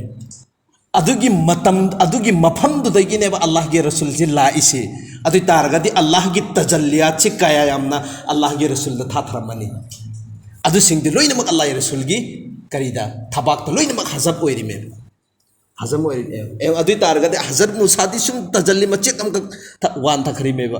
ꯑꯗꯨꯒꯤ ꯃꯇꯝ, ꯑꯗꯨꯒꯤ ꯃꯐꯝꯗꯨꯗꯒꯤꯅꯦꯕ ꯑꯜꯂꯥꯍꯒꯤ ꯔꯁꯨꯜꯁꯤ ꯂꯥꯛꯏꯁꯤ꯫ ꯑꯗꯨ ꯑꯣꯏ ꯇꯥꯔꯒꯗꯤ ꯑꯜꯂꯥꯍꯒꯤ ꯇꯖꯜꯂꯤꯌꯥꯠꯁꯤ ꯀꯌꯥ ꯌꯥꯝꯅ ꯑꯜꯂꯥꯍꯒꯤ ꯔꯁꯨꯜꯗ ꯊꯥꯊꯔꯝꯃꯅꯤ꯫ ꯑꯗꯨꯁꯤꯡꯗꯤ ꯂꯣꯏꯅꯃꯛ ꯑꯜꯂꯥꯍꯒꯤ ꯔꯁꯨꯜꯒꯤ ꯀꯔꯤꯗ, ꯊꯕꯥꯛꯇ ꯂꯣꯏꯅꯃꯛ ꯍꯖꯕ ꯑꯣꯏꯔꯤꯃꯦꯕ꯫ ꯍꯖꯕ ꯑꯣꯏꯔꯤꯃꯦꯕ꯫ ꯑꯦ, ꯑꯗꯨ ꯑꯣꯏ ꯇꯥꯔꯒꯗꯤ ꯍꯖꯔꯠ ꯃꯨꯁꯥꯗꯤ ꯁꯨꯝ ꯇꯖꯜꯂꯤ ꯃꯆꯦꯠ ꯑꯃꯈꯛ ꯊ-, ꯋꯥꯟꯊꯈ꯭ꯔꯤꯃꯦꯕ꯫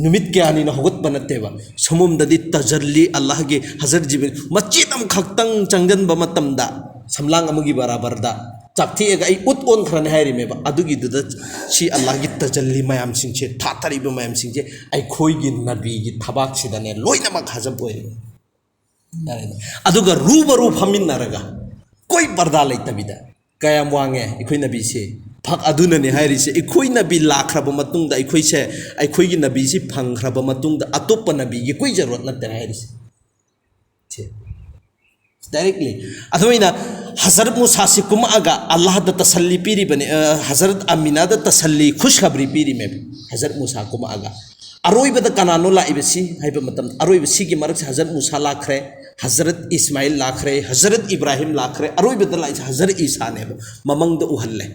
ꯅꯨꯃꯤꯠ ꯀꯌꯥꯅꯤꯅ ꯍꯧꯒꯠꯄ ꯅꯠꯇꯦꯕ꯫ ꯁꯃꯨꯝꯗꯗꯤ ꯇꯖꯜꯂꯤ ꯑꯜꯂꯥꯍꯒꯤ ꯍꯖꯔꯠ ꯖꯤꯕ꯭ꯔꯤꯜ ꯃꯆꯦꯠ ꯑꯃꯈꯛꯇꯪ ꯆꯪꯁꯤꯟꯕ ꯃꯇꯝꯗ, ꯁꯝꯂꯥꯡ ꯑꯃꯒꯤ ꯕꯔꯥꯕꯔꯗ ꯆꯥꯛꯊꯤꯛꯑꯒ ꯑꯩ ꯎꯠ ꯑꯣꯟꯈ꯭ꯔꯅꯤ ꯍꯥꯏꯔꯤꯃꯦꯕ꯫ ꯑꯗꯨꯒꯤꯗꯨꯗ ꯁꯤ ꯑꯜꯂꯥꯍꯒꯤ ꯇꯖꯜꯂꯤ ꯃꯌꯥꯝꯁꯤꯡꯁꯦ, ꯊꯥꯊꯔꯤꯕ ꯃꯌꯥꯝꯁꯤꯡꯁꯦ ꯑꯩꯈꯣꯏꯒꯤ ꯅꯕꯤꯒꯤ ꯊꯕꯥꯛꯁꯤꯗꯅꯦ ꯂꯣꯏꯅꯃꯛ ꯍꯖꯕ ꯑꯣꯏꯔꯦ꯫ ꯑꯗꯨꯒ ꯔꯨꯕꯔꯨ ꯐꯝꯃꯤꯟꯅꯔꯒ, ꯀꯣꯏ ꯄꯔꯗꯥ ꯂꯩꯇꯕꯤꯗ꯫ ꯀꯌꯥꯝ ꯋꯥꯡꯉꯦ ꯑꯩꯈꯣꯏ ꯅꯕꯤꯁꯦ꯫ ꯐꯛ ꯑꯗꯨꯅꯅꯦ ꯍꯥꯏꯔꯤꯁꯦ, ꯑꯩꯈꯣꯏ ꯅꯕꯤ ꯂꯥꯛꯈ꯭ꯔꯕ ꯃꯇꯨꯡꯗ ꯑꯩꯈꯣꯏꯁꯦ, ꯑꯩꯈꯣꯏꯒꯤ ꯅꯕꯤꯁꯤ ꯐꯪꯈ꯭ꯔꯕ ꯃꯇꯨꯡꯗ ꯑꯇꯣꯞꯄ ꯅꯕꯤꯒꯤ ꯀꯣꯏ ꯖꯔꯨꯔꯠ ꯅꯠꯇꯦ ꯍꯥꯏꯔꯤꯁꯦ꯫ ꯁꯦ꯫ Directly꯫ ꯑꯗꯨꯃꯥꯏꯅ ꯍꯖꯔꯠ ꯃꯨꯁꯥꯁꯤ ꯀꯨꯝꯃꯛꯑꯒ ꯑꯜꯂꯥꯍꯗ ꯇꯁꯜꯂꯤ ꯄꯤꯔꯤꯕꯅꯤ, ꯑ, ꯍꯖꯔꯠ ꯑꯃꯤꯅꯥꯗ ꯇꯁꯜꯂꯤ, ꯈꯨꯁꯈꯕꯔꯤ ꯄꯤꯔꯤꯃꯦꯕ꯫ ꯍꯖꯔꯠ ꯃꯨꯁꯥ ꯀꯨꯝꯃꯛꯑꯒ꯫ ꯑꯔꯣꯏꯕꯗ ꯀꯅꯥꯅꯣ ꯂꯥꯛꯏꯕꯁꯤ ꯍꯥꯏꯕ ꯃꯇꯝꯗ, ꯑꯔꯣꯏꯕ ꯁꯤꯒꯤ ꯃꯔꯛꯁꯦ ꯍꯖꯔꯠ ꯃꯨꯁꯥ ꯂꯥꯛꯈ꯭ꯔꯦ, ꯍꯖꯔꯠ ꯏꯁꯃꯥꯏꯜ ꯂꯥꯛꯈ꯭ꯔꯦ, ꯍꯖꯔꯠ ꯏꯕ꯭ꯔꯥꯍꯤꯝ ꯂꯥꯛꯈ꯭ꯔꯦ, ꯑꯔꯣꯏꯕꯗ ꯂꯥꯛꯏꯁꯦ ꯍꯖꯔꯠ ꯏꯁꯥꯅꯦꯕ꯫ ꯃꯃꯪꯗ ꯎꯍꯜꯂꯦ꯫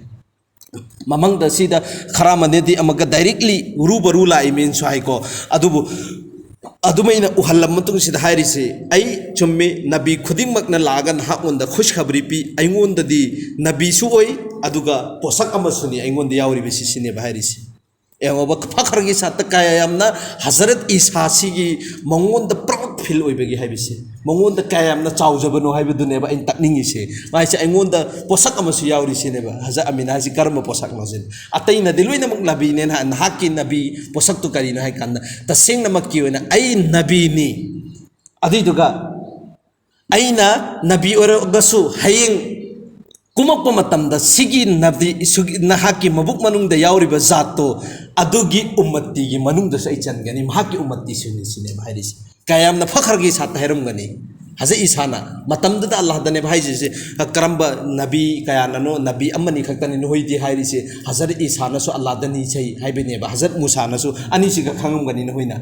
ꯃꯃꯪꯗ ꯁꯤꯗ ꯈꯔ ꯑꯃꯅꯗꯤ ꯑꯃꯒ directly ꯔꯨꯕꯔꯨ ꯂꯥꯛꯏꯃꯤꯅꯁꯨ ꯍꯥꯏꯀꯣ꯫ ꯑꯗꯨꯕꯨ ꯑꯗꯨꯃꯥꯏꯅ ꯎꯍꯜꯂꯕ ꯃꯇꯨꯡꯁꯤꯗ ꯍꯥꯏꯔꯤꯁꯤ, "ꯑꯩ ꯆꯨꯝꯃꯤ, ꯅꯕꯤ ꯈꯨꯗꯤꯡꯃꯛꯅ ꯂꯥꯛꯑꯒ ꯅꯍꯥꯛꯉꯣꯟꯗ ꯈꯨꯁꯈꯕꯔꯤ ꯄꯤ, ꯑꯩꯉꯣꯟꯗꯗꯤ ꯅꯕꯤꯁꯨ ꯑꯣꯏ, ꯑꯗꯨꯒ ꯄꯣꯁꯛ ꯑꯃꯁꯨꯅꯤ ꯑꯩꯉꯣꯟꯗ ꯌꯥꯎꯔꯤꯕꯁꯤ", ꯁꯤꯅꯦꯕ ꯍꯥꯏꯔꯤꯁꯤ꯫ ꯌꯦꯡꯉꯣꯕ, ꯐꯈꯔꯒꯤ ꯁꯥꯠꯇ ꯀꯌꯥ ꯌꯥꯝꯅ ꯍꯖꯔꯠ ꯏꯁꯥꯁꯤꯒꯤ ꯃꯉꯣꯟꯗ proud feel ꯑꯣꯏꯕꯒꯤ ꯍꯥꯏꯕꯁꯦ, ꯃꯉꯣꯟꯗ ꯀꯌꯥ ꯌꯥꯝꯅ ꯆꯥꯎꯖꯕꯅꯣ ꯍꯥꯏꯕꯗꯨꯅꯦꯕ ꯑꯩꯅ ꯇꯥꯛꯅꯤꯡꯉꯤꯁꯦ꯫ ꯃꯥꯏꯁꯦ ꯑꯩꯉꯣꯟꯗ ꯄꯣꯁꯛ ꯑꯃꯁꯨ ꯌꯥꯎꯔꯤꯁꯤꯅꯦꯕ꯫ ꯍꯖꯔꯠ ꯑꯃꯤꯅꯥ ꯍꯥꯏꯁꯤ ꯀꯔꯝꯕ ꯄꯣꯁꯛꯅꯣ ꯁꯤꯅꯤ꯫ ꯑꯇꯩꯅꯗꯤ ꯂꯣꯏꯅꯃꯛ ꯅꯕꯤꯅꯦꯅ ꯍꯥꯏ, ꯅꯍꯥꯛꯀꯤ ꯅꯕꯤ ꯄꯣꯁꯛꯇꯨ ꯀꯔꯤꯅꯣ ꯍꯥꯏ ꯀꯥꯟꯗ, ꯇꯁꯦꯡꯅꯃꯛꯀꯤ ꯑꯣꯏꯅ ꯑꯩ ꯅꯕꯤꯅꯤ, ꯑꯗꯨꯏꯗꯨꯒ ꯑꯩꯅ ꯅꯕꯤ ꯑꯣꯏꯔꯒꯁꯨ ꯍꯌꯦꯡ ꯀꯨꯝꯃꯛꯄ ꯃꯇꯝꯗ ꯁꯤꯒꯤ ꯅꯕꯤ, ꯁꯨꯒꯤ-, ꯅꯍꯥꯛꯀꯤ ꯃꯕꯨꯛ ꯃꯅꯨꯡꯗ ꯌꯥꯎꯔꯤꯕ ꯖꯥꯠꯇꯣ ꯑꯗꯨꯒꯤ ꯎꯝꯃꯠꯇꯤꯒꯤ ꯃꯅꯨꯡꯗꯁꯨ ꯑꯩ ꯆꯟꯒꯅꯤ, ꯃꯍꯥꯛꯀꯤ ꯎꯝꯃꯠꯇꯤꯁꯨꯅꯤ ꯁꯤꯅꯦꯕ ꯍꯥꯏꯔꯤꯁꯦ꯫ ꯀꯌꯥꯝꯅ ꯐꯈ꯭ꯔꯒꯦ ꯁꯥꯠꯇ ꯍꯥꯏꯔꯝꯒꯅꯤ꯫ ꯍꯖꯔꯠ ꯏꯁꯥꯅ꯫ ꯃꯇꯝꯗꯨꯗ ꯑꯜꯂꯥꯍꯗꯅꯦꯕ ꯍꯥꯏꯁꯤꯁꯦ꯫ ꯀꯔꯝꯕ ꯅꯕꯤ ꯀꯌꯥꯅꯅꯣ, ꯅꯕꯤ ꯑꯃꯅꯤ ꯈꯛꯇꯅꯤ ꯅꯣꯏꯗꯤ ꯍꯥꯏꯔꯤꯁꯦ? ꯍꯖꯔꯠ ꯏꯁꯥꯅꯁꯨ ꯑꯜꯂꯥꯍꯗ ꯅꯤꯖꯩ ꯍꯥꯏꯕꯅꯦꯕ, ꯍꯖꯔꯠ ꯃꯨꯁꯥꯅꯁꯨ꯫ ꯑꯅꯤꯁꯤꯒ ꯈꯪꯉꯝꯒꯅꯤ ꯅꯈꯣꯏꯅ꯫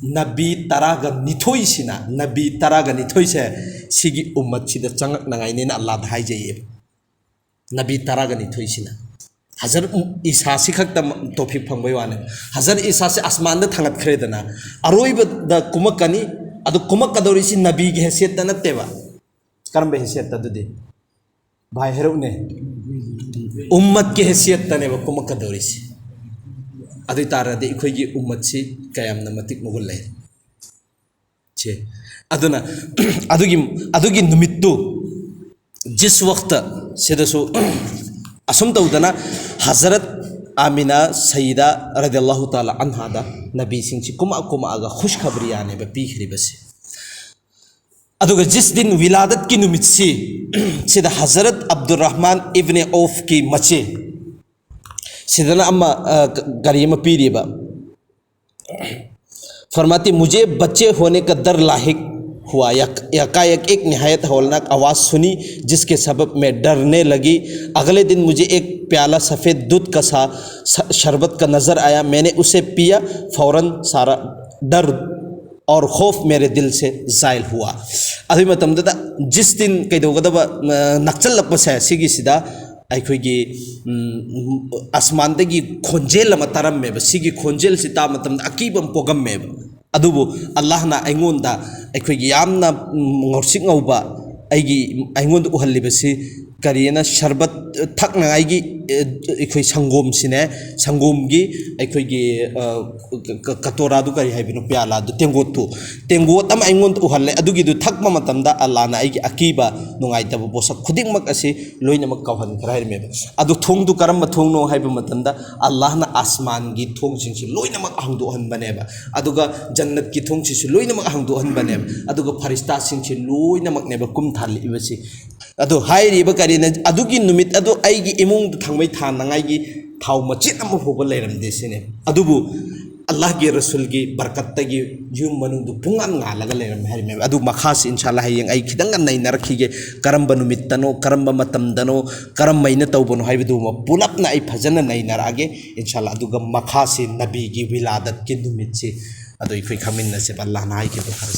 ꯅꯕꯤ ꯇꯔꯥꯒ ꯅꯤꯊꯣꯏꯁꯤꯅ, ꯅꯕꯤ ꯇꯔꯥꯒ ꯅꯤꯊꯣꯏꯁꯦ ꯁꯤꯒꯤ ꯎꯝꯃꯠꯁꯤꯗ ꯆꯪꯉꯛꯅꯉꯥꯏꯅꯦꯅ ꯑꯜꯂꯥꯍꯗ ꯍꯥꯏꯖꯩꯌꯦꯕ꯫ ꯅꯕꯤ ꯇꯔꯥꯒ ꯅꯤꯊꯣꯏꯁꯤꯅ꯫ ꯍꯖꯔꯠ ꯏꯁꯥꯁꯤ ꯈꯛꯇ ꯇꯣꯐꯤꯛ ꯐꯪꯕꯩ ꯋꯥꯅꯦꯕ꯫ ꯍꯖꯔꯠ ꯏꯁꯥꯁꯤ ꯑꯁꯃꯥꯟꯗ ꯊꯥꯡꯒꯠꯈ꯭ꯔꯦꯗꯅ, ꯑꯔꯣꯏꯕꯗ ꯀꯨꯝꯃꯛꯀꯅꯤ꯫ ꯑꯗꯨ ꯀꯨꯝꯃꯛꯀꯗꯧꯔꯤꯁꯤ ꯅꯕꯤꯒꯤ ꯍꯦꯁꯤꯌꯠꯇ ꯅꯠꯇꯦꯕ꯫ ꯀꯔꯝꯕ ꯍꯦꯁꯤꯌꯠꯇ ꯑꯗꯨꯗꯤ? ꯚꯥꯏ ꯍꯥꯏꯔꯛꯎꯅꯦ꯫ ꯎꯝꯃꯠꯀꯤ ꯍꯦꯁꯤꯌꯠꯇꯅꯦꯕ ꯀꯨꯝꯃꯛꯀꯗꯧꯔꯤꯁꯤ꯫ ꯑꯗꯨ ꯑꯣꯏ ꯇꯥꯔꯗꯤ ꯑꯩꯈꯣꯏꯒꯤ ꯎꯝꯃꯠꯁꯤ ꯀꯌꯥꯝꯅ ꯃꯇꯤꯛ ꯃꯒꯨꯟ ꯂꯩ꯫ ꯁꯦ꯫ ꯑꯗꯨꯅ ꯑꯗꯨꯒꯤ, ꯑꯗꯨꯒꯤ ꯅꯨꯃꯤꯠꯇꯨ, ꯖꯤꯁ ꯋꯛꯇ ꯁꯤꯗꯁꯨ ꯑꯁꯨꯝ ꯇꯧꯗꯅ ꯍꯖꯔꯠ ꯑꯥꯃꯤꯅꯥ ꯁꯌꯤꯗꯥ ꯔꯗꯤꯌꯜꯂꯥꯍꯨ ꯇꯥꯂꯥ ꯑꯟꯍꯥꯗ ꯅꯕꯤꯁꯤꯡꯁꯤ ꯀꯨꯝꯃꯛ ꯀꯨꯝꯃꯛꯑꯒ ꯈꯨꯁꯈꯕꯔꯤꯌꯥꯅꯦꯕ ꯄꯤꯈ꯭ꯔꯤꯕꯁꯦ꯫ ꯑꯗꯨꯒ ꯖꯤꯁ ꯗꯤꯟ ꯋꯤꯂꯥꯗꯠꯀꯤ ꯅꯨꯃꯤꯠꯁꯤ ꯁꯤꯗ ꯍꯖꯔꯠ ꯑꯕꯗꯨꯔ ꯔꯍꯃꯥꯟ ꯏꯕꯅꯦ ꯑꯣꯐꯀꯤ ꯃꯆꯦ ꯁꯤꯗꯅ ꯑꯃ, ꯑ, ꯀꯔꯤ ꯑꯃ ꯄꯤꯔꯤꯕ꯫ फरमाती, मुझे बच्चे होने का डर लाहिक हुआ। यक-, यकायक एक नहायत हौलनाक आवाज़ सुनी, जिसके सबब मैं डरने लगी। अगले दिन मुझे एक प्याला सफ़ेद दूध का सा-, स-, शरबत का नज़र आया। मैंने उसे पिया। फ़ौरन सारा डर और खौफ मेरे दिल से ज़ाइल हुआ। ꯑꯗꯨꯒꯤ ꯃꯇꯝꯗꯨꯗ ꯖꯤꯁ ꯗꯤꯟ ꯀꯩꯗꯧꯒꯗꯕ, ꯑ, ꯅꯛꯁꯜꯂꯛꯄꯁꯦ, ꯁꯤꯒꯤꯁꯤꯗ ꯑꯩꯈꯣꯏꯒꯤ, ꯎꯝ, ꯑꯁꯃꯥꯟꯗꯒꯤ ꯈꯣꯟꯖꯦꯜ ꯑꯃ ꯇꯥꯔꯝꯃꯦꯕ꯫ ꯁꯤꯒꯤ ꯈꯣꯟꯖꯦꯜꯁꯤ ꯇꯥꯕ ꯃꯇꯝꯗ ꯑꯀꯤꯕ ꯑꯃ ꯄꯣꯛꯑꯝꯃꯦꯕ꯫ ꯑꯗꯨꯕꯨ ꯑꯜꯂꯥꯍꯅ ꯑꯩꯉꯣꯟꯗ, ꯑꯩꯈꯣꯏꯒꯤ ꯌꯥꯝꯅ, ꯎꯝ, ꯉꯧꯁꯤꯛ ꯉꯧꯕ ꯑꯩꯒꯤ, ꯑꯩꯉꯣꯟꯗ ꯎꯍꯜꯂꯤꯕꯁꯤ ꯀꯔꯤꯅ, ꯁꯔꯕꯠ ꯊꯛꯅꯉꯥꯏꯒꯤ, ꯑ, ꯑꯩꯈꯣꯏ ꯁꯪꯒꯣꯝꯁꯤꯅꯦ, ꯁꯪꯒꯣꯝꯒꯤ ꯑꯩꯈꯣꯏꯒꯤ, ꯑ, ꯀ-, ꯀ-, ꯀꯇꯣꯔꯥꯗꯨ ꯀꯔꯤ ꯍꯥꯏꯕꯅꯣ, ꯄꯤꯌꯥꯂꯥꯗꯨ, ꯇꯦꯡꯒꯣꯠꯇꯨ, ꯇꯦꯡꯒꯣꯠ ꯑꯃ ꯑꯩꯉꯣꯟꯗ ꯎꯍꯜꯂꯦ꯫ ꯑꯗꯨꯒꯤꯗꯨ ꯊꯛꯄ ꯃꯇꯝꯗ ꯑꯜꯂꯥꯍꯅ ꯑꯩꯒꯤ ꯑꯀꯤꯕ, ꯅꯨꯡꯉꯥꯏꯇꯕ ꯄꯣꯠꯁꯛ ꯈꯨꯗꯤꯡꯃꯛ ꯑꯁꯤ ꯂꯣꯏꯅꯃꯛ ꯀꯥꯎꯍꯟꯈ꯭ꯔꯦ ꯍꯥꯏꯔꯝꯃꯦꯕ꯫ ꯑꯗꯨ ꯊꯣꯡꯗꯨ ꯀꯔꯝꯕ ꯊꯣꯡꯅꯣ ꯍꯥꯏꯕ ꯃꯇꯝꯗ, ꯑꯜꯂꯥꯍꯅ ꯑꯁꯃꯥꯟꯒꯤ ꯊꯣꯡꯁꯤꯡꯁꯤ ꯂꯣꯏꯅꯃꯛ ꯍꯥꯡꯗꯣꯛꯍꯟꯕꯅꯦꯕ꯫ ꯑꯗꯨꯒ ꯖꯟꯅꯠꯀꯤ ꯊꯣꯡꯁꯤꯁꯨ ꯂꯣꯏꯅꯃꯛ ꯍꯥꯡꯗꯣꯛꯍꯟꯕꯅꯦꯕ꯫ ꯑꯗꯨꯒ ꯐꯔꯤꯁꯇꯥꯁꯤꯡꯁꯤ ꯂꯣꯏꯅꯃꯛꯅꯦꯕ ꯀꯨꯝ ꯊꯥꯜꯂꯛꯏꯕꯁꯤ꯫ ꯑꯗꯨ ꯍꯥꯏꯔꯤꯕ ꯀꯔꯤꯅ, ꯑꯗꯨꯒꯤ ꯅꯨꯃꯤꯠ ꯑꯗꯨ ꯑꯩꯒꯤ ꯏꯃꯨꯡꯗ ꯊꯥꯡꯃꯩ ꯊꯥꯅꯉꯥꯏꯒꯤ ꯊꯥꯎ ꯃꯆꯦꯠ ꯑꯃ ꯐꯥꯎꯕ ꯂꯩꯔꯝꯗꯦ ꯁꯤꯅꯦ꯫ ꯑꯗꯨꯕꯨ ꯑꯜꯂꯥꯍꯒꯤ ꯔꯁꯨꯜꯒꯤ ꯕꯔꯀꯠꯇꯒꯤ ꯌꯨꯝ ꯃꯅꯨꯡꯗꯨ ꯄꯨꯡꯉꯥꯟ ꯉꯥꯜꯂꯒ ꯂꯩꯔꯝꯃꯦ ꯍꯥꯏꯔꯝꯃꯦꯕ꯫ ꯑꯗꯨ ꯃꯈꯥꯁꯤ ꯏꯟꯁꯥ ꯑꯜꯂꯥꯍ ꯍꯌꯦꯡ ꯑꯩ ꯈꯤꯇꯪꯒ ꯅꯩꯅꯔꯛꯈꯤꯒꯦ꯫ ꯀꯔꯝꯕ ꯅꯨꯃꯤꯠꯇꯅꯣ, ꯀꯔꯝꯕ ꯃꯇꯝꯗꯅꯣ, ꯀꯔꯝꯃꯥꯏꯅ ꯇꯧꯕꯅꯣ ꯍꯥꯏꯕꯗꯨꯃ ꯄꯨꯂꯞꯅ ꯑꯩ ꯐꯖꯅ ꯅꯩꯅꯔꯛꯑꯒꯦ ꯏꯟꯁꯥ ꯑꯜꯂꯥꯍ꯫ ꯑꯗꯨꯒ ꯃꯈꯥꯁꯤ ꯅꯕꯤꯒꯤ ꯋꯤꯂꯥꯗꯠꯀꯤ ꯅꯨꯃꯤꯠꯁꯤ ꯑꯗꯨ ꯑꯩꯈꯣꯏ ꯈꯪꯃꯤꯟꯅꯁꯦꯕ꯫ ꯑꯜꯂꯥꯍꯅ ꯍꯥꯏꯈꯤꯕꯗꯨ ꯈꯔ